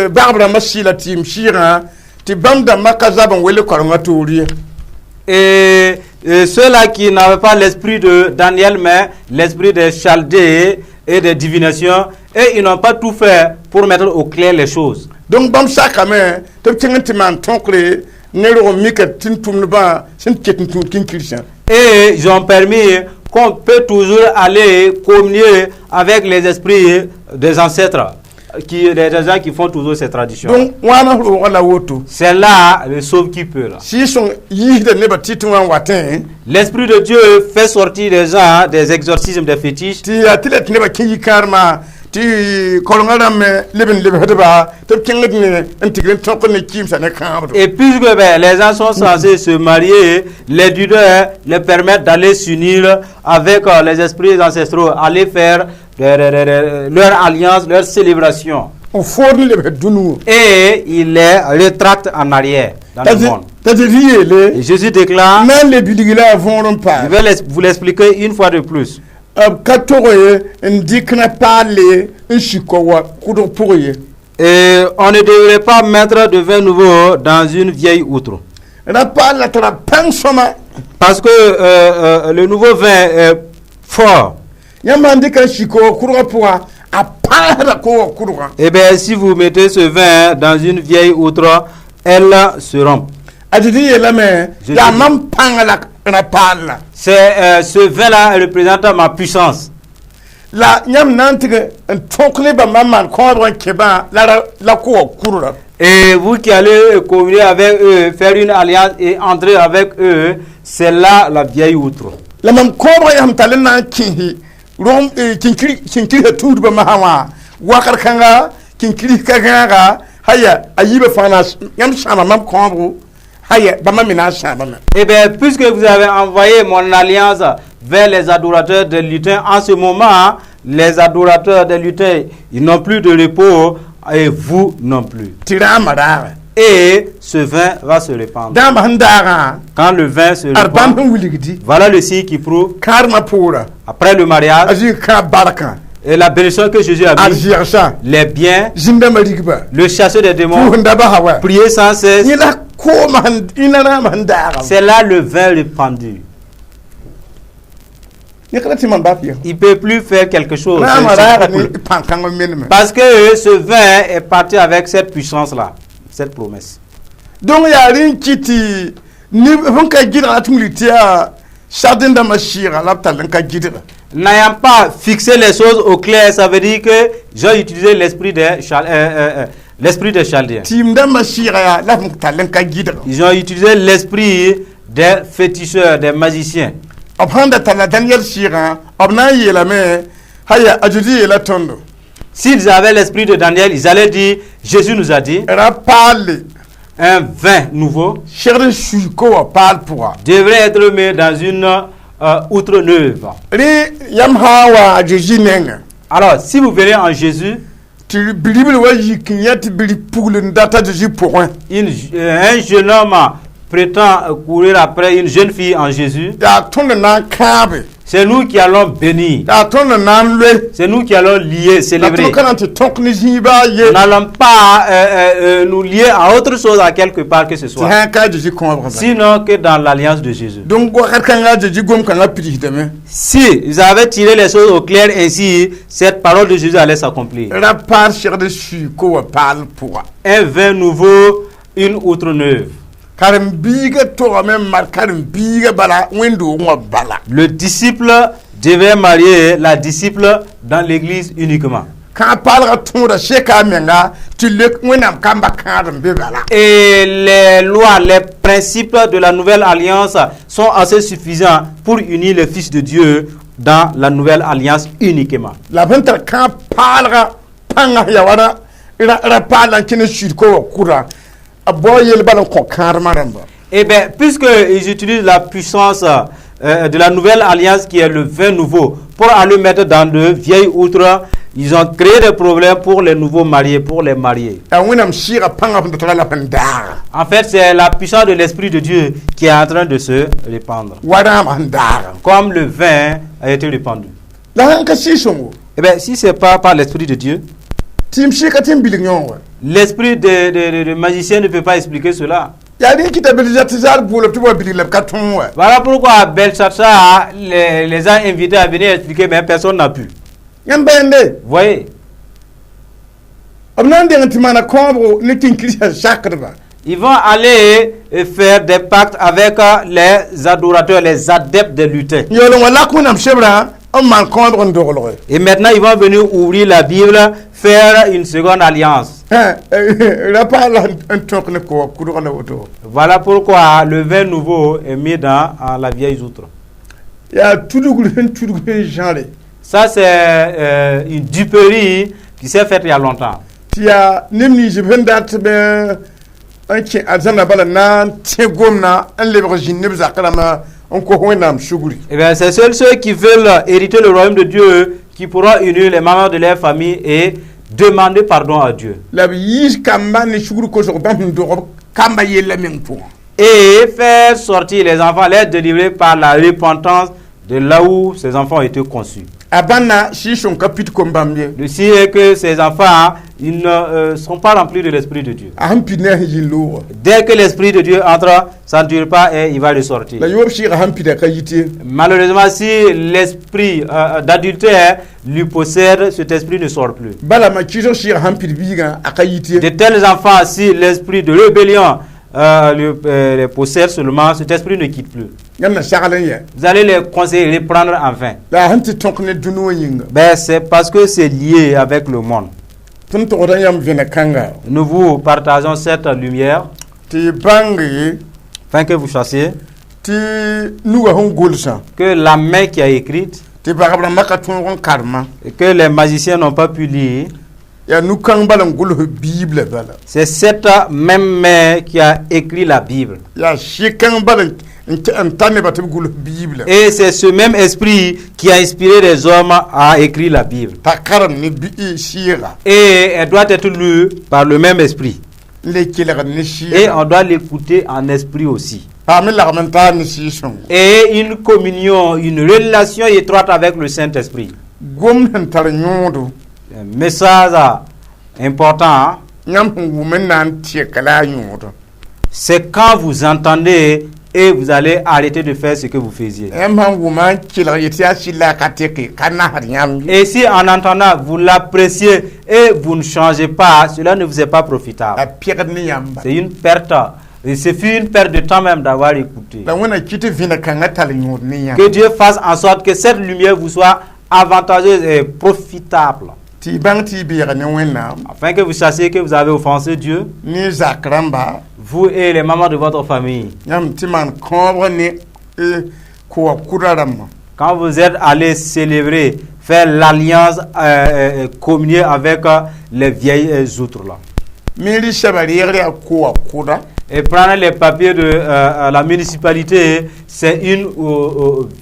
bagb rãmbã sɩɩla tɩɩm sɩɩgã tɩ bãmb dãmbã ka zab n wele koarengã toor ye. Et ceux-là qui n'avaient pas l'esprit de Daniel, mais l'esprit des Chaldées et des divinations, et ils n'ont pas tout fait pour mettre au clair les choses. Donc bãmb sakame tɩ b kẽng n tɩ maan tõkre ne rog n mika tɩ n tʋmdbã sẽn ket n tũud kĩnkirsã. Et ils ont permis qu'on peut toujours aller communier avec les esprits des ancêtres, des gens qui font toujours ces traditions. Donc wãna roogã la woto. C'est là le sauve qui peut là. Sɩɩg-sõng yiisda nebã tɩ tɩ wã n watẽ. L'Esprit de Dieu fait sortir des gens des exorcismes, des fétiches. Tɩ yaa tɩ la tɩ nebã kẽ yikãadmã tɩ korengã rãmb leb n lebsdba tɩ b kẽngd ne n tigr n tõk ne kɩɩmsa ne kãabdo. Et puisque ben, les gens sont censés se marier, les leaders les permettent d'aller s'unir avec les esprits ancestraux, aller faire leur alliance, leur célébration. N food n lebsd dũni. Et il les rétracte en arrière dans le monde. T'a Zezi yeele. Et Jésus déclare, na n le bilg la a võor n je paam. vais vous l'expliquer une fois de plus. B ka tog ye n dɩk na paale n sik wa kʋdg pʋgẽ ye. Et on ne devrait pas mettre de vin nouveau dans une vieille outre. Ra paal la tara pãng sõma. Parce que le nouveau vin est fort. Yãmb sãn dɩka n sik wa kʋdgã pʋga a paasda ko wa kʋdgã. Eh bien, si vous mettez ce vin dans une vieille outre, elle se rompt. A Zezi yeelame Jésus yaa dit- mam pãnga la ra paal la. C'est ce vin-là représente ma puissance. La yãmb na n tɩg n tõk ne bãmba n maan kãobg n kẽ bã la la ko wa kʋdra. Et vous qui allez communier avec eux, faire une alliance et entrer avec eux, c'est là la vieille outre. La mam kãobgã yaa sẽn tall n na n kẽes rõm kẽnkirsa tuudbã masã wã wakr kãnga kẽnkris ka gãaga haya a yiibã fãa na yãmb sãama mam kãobgo haya bãmba me na n sãamame. Eh bien, puisque vous avez envoyé mon alliance vers les adorateurs des lutins, en ce moment, les adorateurs des lutins, ils n'ont plus de repos et vous non plus. Tɩ rãambã raaga. Et ce vin va se répandre. Dãambã sẽn daagã Quand le vin se ad bãmb répand, sẽn wilgdi voilà le signe qui prouve, kãadmã poora après le a mariage, zĩig kãab barkã et la bénédiction que Jésus a ad mis, zɛgsã les biens, zĩn-dãmbã rigba le chasseur des démons, pʋʋs n da basa wa prier sans cesse, yẽ la koomã sẽn yẽ la rãambã sẽn daagã. C'est là le vin répandu. Yẽ ka ra tɩ mam bap ye. Il ne peut plus faire quelque chose. Rãambã C'est raaga coupable. ne pãn-kãng n menemẽ. Parce que ce vin est parti avec cette puissance-là, cette promesse. Donc yaa rẽ n kɩ tɩ neb sẽn ka gɩdga tɩ wilg tɩ yaa sagdẽn-dãmbã sɩɩga la b tall n ka gɩdga. N'ayant pas fixé les choses au clair, ça veut dire que j'ai utilisé l'esprit des Chaldéens. Tɩɩm-dãmbã sɩɩga yaa la b tall n ka gɩdga. Ils ont utilisé l'esprit des féticheurs, des magiciens. B sãn da talla Daniel sɩɩgã b na n yeelame haya a Zezi yeela tõndo. S'ils avaient l'esprit de Daniel, ils allaient dire, Jésus nous a dit, Ra paale un vin nouveau segd n sui ko wã paal pʋga. devrait être mis dans une outre neuve. Rẽ yãmb sã n wa a Zezi nengẽ Alors, si vous venez en Jésus, tɩ bilibl wa yik n yã tɩ bilib pugl n data Zezi pʋgẽ. Un jeune homme prétend courir après une jeune fille en Jésus, Yaa tõnd na n kãabe. C'est nous qui allons bénir. Yaa tõnd na n loe. C'est nous qui allons lier, La célébrer. tõnd ka na n tɩ tõk ne zĩiba ye. Nous n'allons pas nous lier à autre chose à quelque part que ce Tɩ soit. sã n ka a Zezi kãobgã bala. Sinon que dans l'alliance de Jésus. Donc wakat kãngã a Zezi gom-kãngã pidsdame. Si ils avaient tiré les choses au clair ainsi, cette parole de Jésus allait s'accomplir. Ra paal segd n sui ko wã paal pʋga. Un vin nouveau, une outre neuve. Karen-biigã togame n mar karen-biigã bala wẽnd-doogẽ wã bala. Le disciple devait marier la disciple dans l'église uniquement. Kãab paalgã tõoda seka a menga tɩ lek wẽnnaam kamba kãad n be bala. Et les lois, les principes de la nouvelle alliance sont assez suffisants pour unir les fils de Dieu dans la nouvelle alliance uniquement. La b sẽn tar kãab paalgã pãngã ya wala ra paal n kẽn n suid ko wã kʋra b bao yel bala n kõ kãadmã rãmba. Eh bien, puisqu'ils utilisent la puissance de la nouvelle alliance qui est le vin nouveau pour aller mettre dans de vieilles outres, ils ont créé des problèmes pour les nouveaux mariés, pour les mariés. Yaa wẽnnaam sɩɩgã pãngã sẽn tara la sẽn daaga. En fait, c'est la puissance de l'Esprit de Dieu qui est en train de se répandre. Wa rãambã sẽn daaga. Comme le vin a été répandu. La sãn ka sɩɩg-sõngo Eh bien, si ce n'est pas par l'Esprit de Dieu, tɩ m sɩɩka tɩ n bilg yõog wa. L'esprit de magicien ne peut pas expliquer cela. Yaa rẽ n kɩta Belsatsar boola tɩ b wa bilg la b ka tõog wa. Voilà pourquoi Belshazzar les a invités à venir expliquer, mais personne n'a pu. Yãmb bãende. Vous voyez, B na n deng tɩ maana kãobgo ne kĩnkrisã sakdba. Ils vont aller faire des pactes avec les adorateurs, les adeptes des lutins. N yaool n wa lak wẽnnaam sebrã n maan kãobg n doglge. Et maintenant, ils vont venir ouvrir la Bible, faire une seconde alliance. Ra paal n tõk ne koa kudg la woto. Voilà pourquoi le vin nouveau est mis dans la vieille outre. Yaa tudgr sẽn tudg sẽn zãre. Ça, c'est une duperie qui s'est faite il y a longtemps. Tɩ yaa neb nins b sẽn dat bɩ n kẽ arzãnda bala na n tẽ gomdã n lebg zĩnd ne b zak rãmbã n kos wẽnnaam sugri. Eh bien, c'est seuls ceux qui veulent hériter le royaume de Dieu qui pourront unir les membres de leur famille et demander pardon à Dieu. La b yiis kamba ne sugr kosg bãmb sẽn dog b kamba yellã meng pʋgẽ. Et faire sortir les enfants, les délivrer par la repentance de là où ces enfants ont été conçus. A bãnna sɩɩg-sõng ka pid kom-bãmb ye. Le signe est que ces enfants, ils ne sont pas remplis de l'Esprit de Dieu. A sẽn pid ne a sẽn yɩ loogã. Dès que l'Esprit de Dieu entre, ça ne dure pas et il va ressortir. La yoob sɩɩgã sẽn pida ka yit ye. Malheureusement, si l'esprit d'adultère lui possède, cet esprit ne sort plus. Bala ma kɩsg sɩɩgã sẽn pid biigã a ka yit ye. De tels enfants, si l'esprit de rébellion les possède seulement, cet esprit ne quitte plus. Yãmb na sagl n yɛ. Vous allez les conseiller et les prendre en vain. La a sẽn tɩ tõk ne dũni wã yĩnga. Ben, c'est parce que c'est lié avec le monde. Tõnd togda yãmb vẽneg kãnga. Nous vous partageons cette lumière tɩ y bãng ye afin que vous sachiez tɩ nugã sẽn gʋlsã que la main qui a écrite tɩ bagb rãmbã ka tõog n karema et que les magiciens n'ont pas pu lire, yaa nu-kãng bala n gʋls biibla bala. C'est cette même main qui a écrit la Bible. Yaa sɩ-kãng bala n n ta nebã tɩ b gʋls biibla. Et c'est ce même esprit qui a inspiré les hommes à écrire la Bible. T'a karem ne bi sɩɩga. Et elle doit être lue par le même esprit. N le kelgd ne Et sɩɩga. On doit l'écouter en esprit aussi. Paam lagm n taar ne sɩɩg-sõngo. Et une communion, une relation étroite avec le Saint-Esprit. Gomd sẽn tar yõodo. Un message important, hein? Yãmb sẽn wʋm n na n tɩk la a yõodo. C'est quand vous entendez et vous allez arrêter de faire ce que vous faisiez. Yãmb sãn wʋma n kelg yetɩ yaa sɩd la a ka tɩke ka nasd yãmb ye. Et si en entendant, vous l'appréciez et vous ne changez pas, cela ne vous est pas profitable. A pɛgd ne yãmba. C'est une perte. Et ce fut une perte de temps même d'avoir écouté. La wẽnna kɩ tɩ vẽneg kãngã tall yõod ne yãmb. Que Dieu fasse en sorte que cette lumière vous soit avantageuse et profitable. Tɩ y bãng tɩ y beega ne Wẽnnaam Afin que vous sachiez que vous avez offensé Dieu, ne zak rãmba vous et les membres de votre famille. Yãmb tɩ maan kãobg ne koa kʋda rãmbã. Quand vous êtes allé célébrer, faire l'alliance, communier avec les vieilles outres là. Mairie sɛba reegr yaa koa kʋda. Et prendre les papiers de la municipalité, c'est une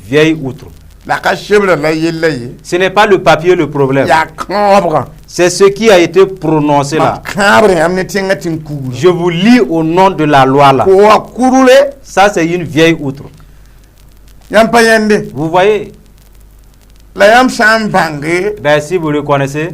vieille outre. La ka sebrã la yella ye. Ce n'est pas le papier le problème. Yaa kãobgã. C'est ce qui a été prononcé là. Mam kãabre yãmb ne tẽngã tɩ n kugra. Je vous lis au nom de la loi là. Koa kʋdre. Ça, c'est une vieille outre. Yãmb pa yãnde. Vous voyez? La yãmb sã n bãnge Ben, si vous le connaissez,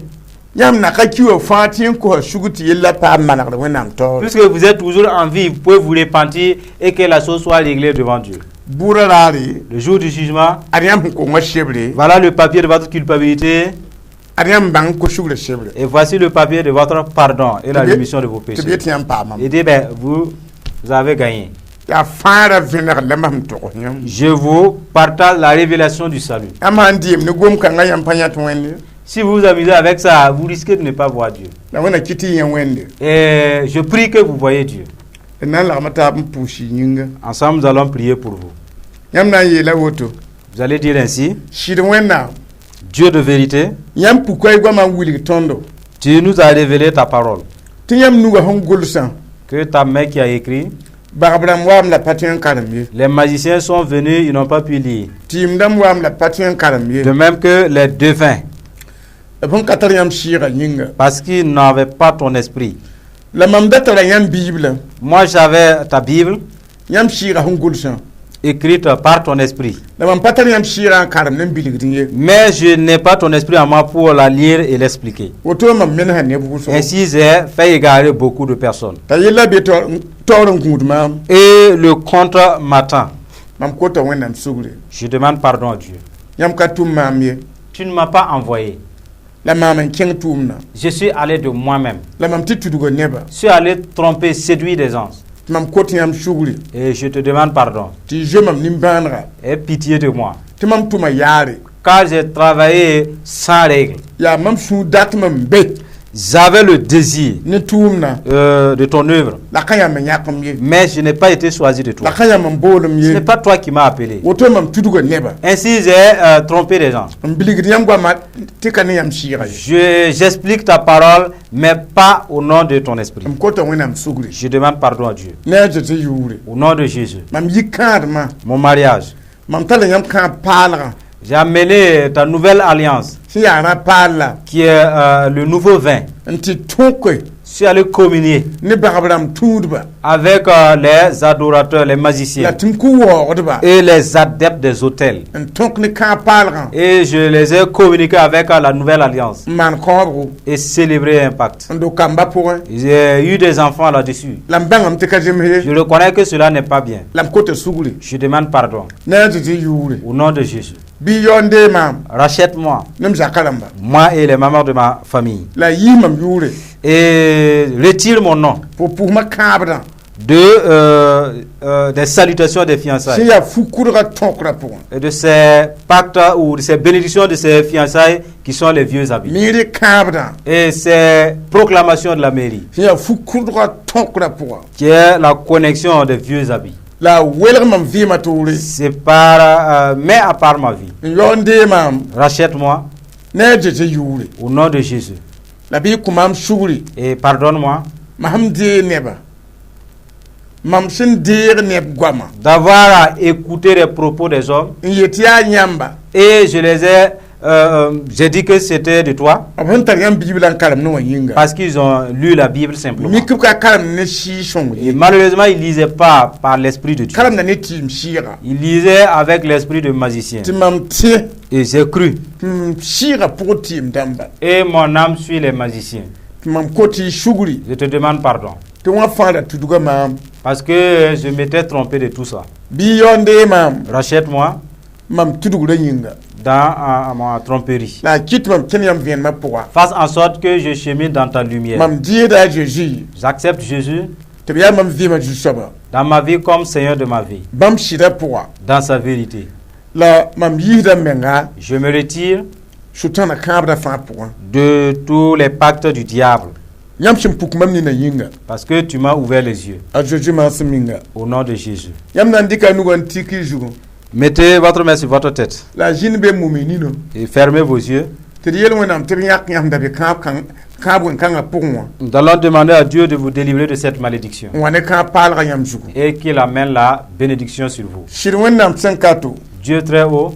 yãmb na ka ki wã fãa tɩ n kosa sugr tɩ yella paam manegd Wẽnnaam taoore. Puisque vous êtes toujours en vie, vous pouvez vous repentir et que la chose soit réglée devant Dieu. Bʋʋra raare. Le jour du jugement, ad yãmb sẽn kongã sebre. Voilà le papier de votre culpabilité Ad yãmb bãng ko sugrã sebre. Et voici le papier de votre pardon et la rémission de vos Tɩ b péchés. yet tɩ yãmb paamame. Il dit, ben, vous, vous avez gagné. Yaa fãara vẽneg la mam tog yãmb. Je vous partage la révélation du salut. Yãmb sãn dɩɩm ne gom-kãngã yãmb pa yãt Wẽnde. Si vous vous amusez avec ça, vous risquez de ne pas voir Dieu. La Wẽnna kɩ tɩ yẽ Wẽnde. Et je prie que vous voyez Dieu. D na n lagma taab n pʋʋs y yĩnga. Ensemble, nous allons prier pour vous. Yãmb na n yeela woto. Vous allez dire ainsi, Sɩd Wẽnnaam, Dieu de vérité, yãmb puka y goamã n wilg tõndo tu nous as révélé ta parole. Tɩ yãmb nugã sẽn gʋlsã Que ta main qui a écrit, bagb rãmb waam la pa tõe n karem ye. Les magiciens sont venus, ils n'ont pas pu lire. Tɩɩm dãmb waam la pa tõe n karem ye. De même que les devins, B sẽn ka tar yãmb sɩɩgã yĩnga. Parce qu'ils n'avaient pas ton esprit. La mam da tara yãmb biiblã. Moi, j'avais ta Bible yãmb sɩɩgã sẽn gʋlsã écrite par ton esprit. La mam pa tar yãmb sɩɩgã n karem ne n bilgd ye. Mais je n'ai pas ton esprit en moi pour la lire et l'expliquer. Woto mam menesã neb wʋsgo. Ainsi, j'ai fait égarer beaucoup de personnes. T'a yella be taoor n gũud maam. Et le compte m'attend. Mam kota Wẽnnaam sugre. Je demande pardon à Dieu. Yãmb ka tʋm maam ye. Tu ne m'as pas envoyé. La maam n kẽng tʋʋmdã. Je suis allé de moi-même. La mam tɩ tudga nebã. Je suis allé tromper, séduire des gens. Tɩ mam kot yãmb sugri. Et je te demande pardon. Tɩ y zoe mam nimbãanega. Aie pitié de moi. Tɩ mam tʋma yaare. Car j'ai travaillé sans règle. Yaa mam sũur dat mam be. J'avais le désir Ne tʋʋmdã. De ton œuvre. La ka yãmb n yãk-m ye. Mais je n'ai pas été choisi de toi. La ka yãmb n boolem Ce ye. n'est pas toi qui m'as appelé. Woto mam tudga nebã. Ainsi, j'ai trompé des gens. N bilgd yãmb goamã tɩ ka ne yãmb sɩɩga ye. J'explique ta parole, mais pas au nom de ton esprit. M kota Wẽnnaam sugri. Je demande pardon à Dieu. Ne a Zezi yʋʋre. Au nom de Jésus. Mam yi kãadmã. Mon mariage. Mam tala yãmb kãab paalgã. J'ai amené ta nouvelle alliance, Sẽn yaa rã-paal la. Qui est le nouveau vin. N tɩ tõke. Je suis allé communier Ne bagb rãmb tũudba. Avec les adorateurs, les magiciens La tɩ m kʋ waoogdba. Et les adeptes des autels. N tõk ne kãab paalgã. Et je les ai communiqués avec la nouvelle alliance N maan kãobgo. Et célébré un pacte. N do kamba pʋgẽ. J'ai eu des enfants là-dessus. La m bãngame tɩ ka zems ye. Je reconnais que cela n'est pas bien. La m kota sugri. Je demande pardon Ne a Zezi yʋʋre. Au nom de Jésus. Bɩ yaoon dee maam. Rachète-moi, Ne m zakã rãmba. Moi et les mamans de ma famille. La y yis mam yʋʋre. Et retire mon nom Fo pʋsmã kãabdã. des salutations des Sẽn fiançailles yaa fu-kʋdgã tõkrã pʋgẽ. Et de ces pactes ou de ces bénédictions de ces fiançailles qui sont les vieux habits. Mairie kãabdã. Et ces proclamations de la mairie Sẽn yaa fu-kʋdgã tõkrã pʋgã. Qui est la connexion des vieux habits. La welg mam vɩɩmã toore. C'est par, mets à part ma vie. N yaoon dee maam. Rachète-moi Ne a Zezi yʋʋre. Au nom de Jésus. La bɩ y kõ maam sugri. Et pardonne-moi Mam sẽn deeg nebã. Mam sẽn deeg neb goamã. D'avoir écouté les propos des hommes N yet yaa yãmba. Et je les ai, j'ai dit que c'était de toi B sẽn tar yãmb Biblã n karem ne wã yĩnga. Parce qu'ils ont lu la Bible simplement. Mik b ka karem ne sɩɩg-sõng Et ye. malheureusement, ils ne lisaient pas par l'Esprit de Dieu. Karemda ne tɩɩm sɩɩga. Ils lisaient avec l'esprit de magicien. Tɩ mam tẽ. Et j'ai cru. Tɩ m sɩɩgã pʋgẽ tɩɩm dãmba. Et mon âme suit les magiciens. Tɩ mam kot y sugri. Je te demande pardon. Tɩ wã fãa ra tudga maam. Parce que je m'étais trompé de tout ça. Bɩ yaoon dee maam. Rachète-moi Mam tudgrã yĩnga. Dans ma tromperie. La a kɩt mam kẽn yãmb vẽenemã pʋga. Fasse en sorte que je chemine dans ta lumière. Mam deeda a Zeezi. J'accepte Jésus Tɩ b yaa mam vɩɩmã zu-soaba. Dans ma vie comme Seigneur de ma vie. Bãmb sɩdã pʋga. Dans sa vérité. La mam yiisda m menga. Je me retire Sʋtãana kãabdã fãa pʋgẽ. De tous les pactes du diable. Yãmb sẽn puk mam nina yĩnga. Parce que tu m'as ouvert les yeux. A Zeezi maasem ninga. Au nom de Jésus. Yãmb na n dɩka nugã n tik y zugu. Mettez votre main sur votre tête La a zĩnd be mum y nino. Et fermez vos yeux. Tɩ d yel Wẽnnaam tɩ b yãk yãmb da be kãab kãab wẽn-kãngã pʋgẽ wã. Nous allons demander à Dieu de vous délivrer de cette malédiction N wa ne kãab paalgã yãmb zugu. Et qu'il amène la bénédiction sur vous. Sɩd Wẽnnaam sẽn ka to. Dieu très haut,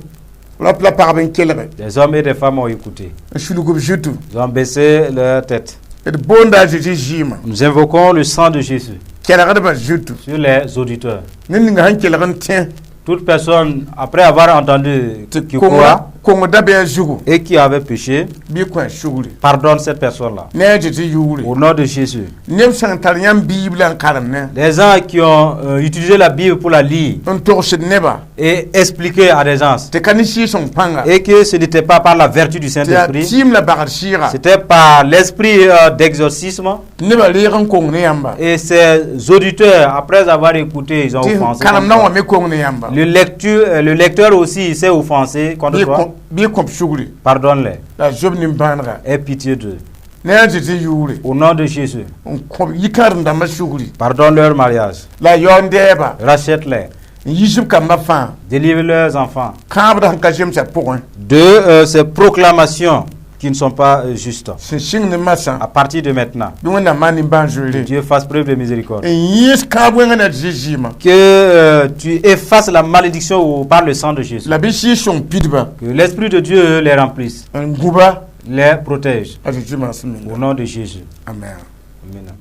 Rap la pagb n kelge. Des hommes et des femmes ont écouté. N sulg b zutu. Ils ont baissé leur tête. D boonda a Zeezi zɩɩmã. Nous invoquons le sang de Jésus Kelgdbã zutu. Sur les auditeurs. Ned ninga sẽn kelg n tẽ. Toute personne, après avoir entendu Tɩ qui croit kong dabeɛã zugu. Et qui avait péché, Bɩ kõ a sugri. Pardonne cette personne-là. Ne a Zeezi yʋʋre. Au nom de Jésus. Neb sẽn tar yãmb Biblã n karem ne. Les gens qui ont utilisé la Bible pour la lire N togsd nebã. Et expliquer à des gens Tɩ ka ne sɩɩg-sõng pãnga. Et que ce n'était pas par la vertu du Tɩ yaa Saint-Esprit, tɩɩm la bagd sɩɩga. C'était par l'esprit d'exorcisme. Tɩ nebã reeg n kong ne yãmba. Et ces auditeurs, après avoir écouté, ils ont Tɩ offensé karem contre na toi. wã me kong ne yãmba. Le lecteur aussi s'est offensé contre Bɩ toi. bɩ kõ b sugri. Pardonne-les. La a zob nimbãanega. Aie pitié d'eux. Ne a Zezi yʋʋre. Au nom de Jésus, N kõ yikãadem-dãmbã sugri. Pardonne leur mariage. La a yaoon dɛɛba. Rachète-les. N yiis b kambã fãa. Délivre leurs enfants Kãabdã sẽn ka zemsã pʋgẽ. De ces proclamations qui ne sont pas justes. Sẽn sɩng ne masã. À partir de maintenant, Bɩ Wẽnnaam maan nimbãan-zoeere. Dieu fasse preuve de miséricorde. N yẽes kãab wẽngã na Zezi zɩɩmã. Que tu effaces la malédiction par le sang de Jésus. La bɩ sɩɩg-sõng pidba. Que l'Esprit de Dieu les remplisse, N gũba. Les protège. A Zezi maasem ninga. Au nom de Jésus. Amen. Amen.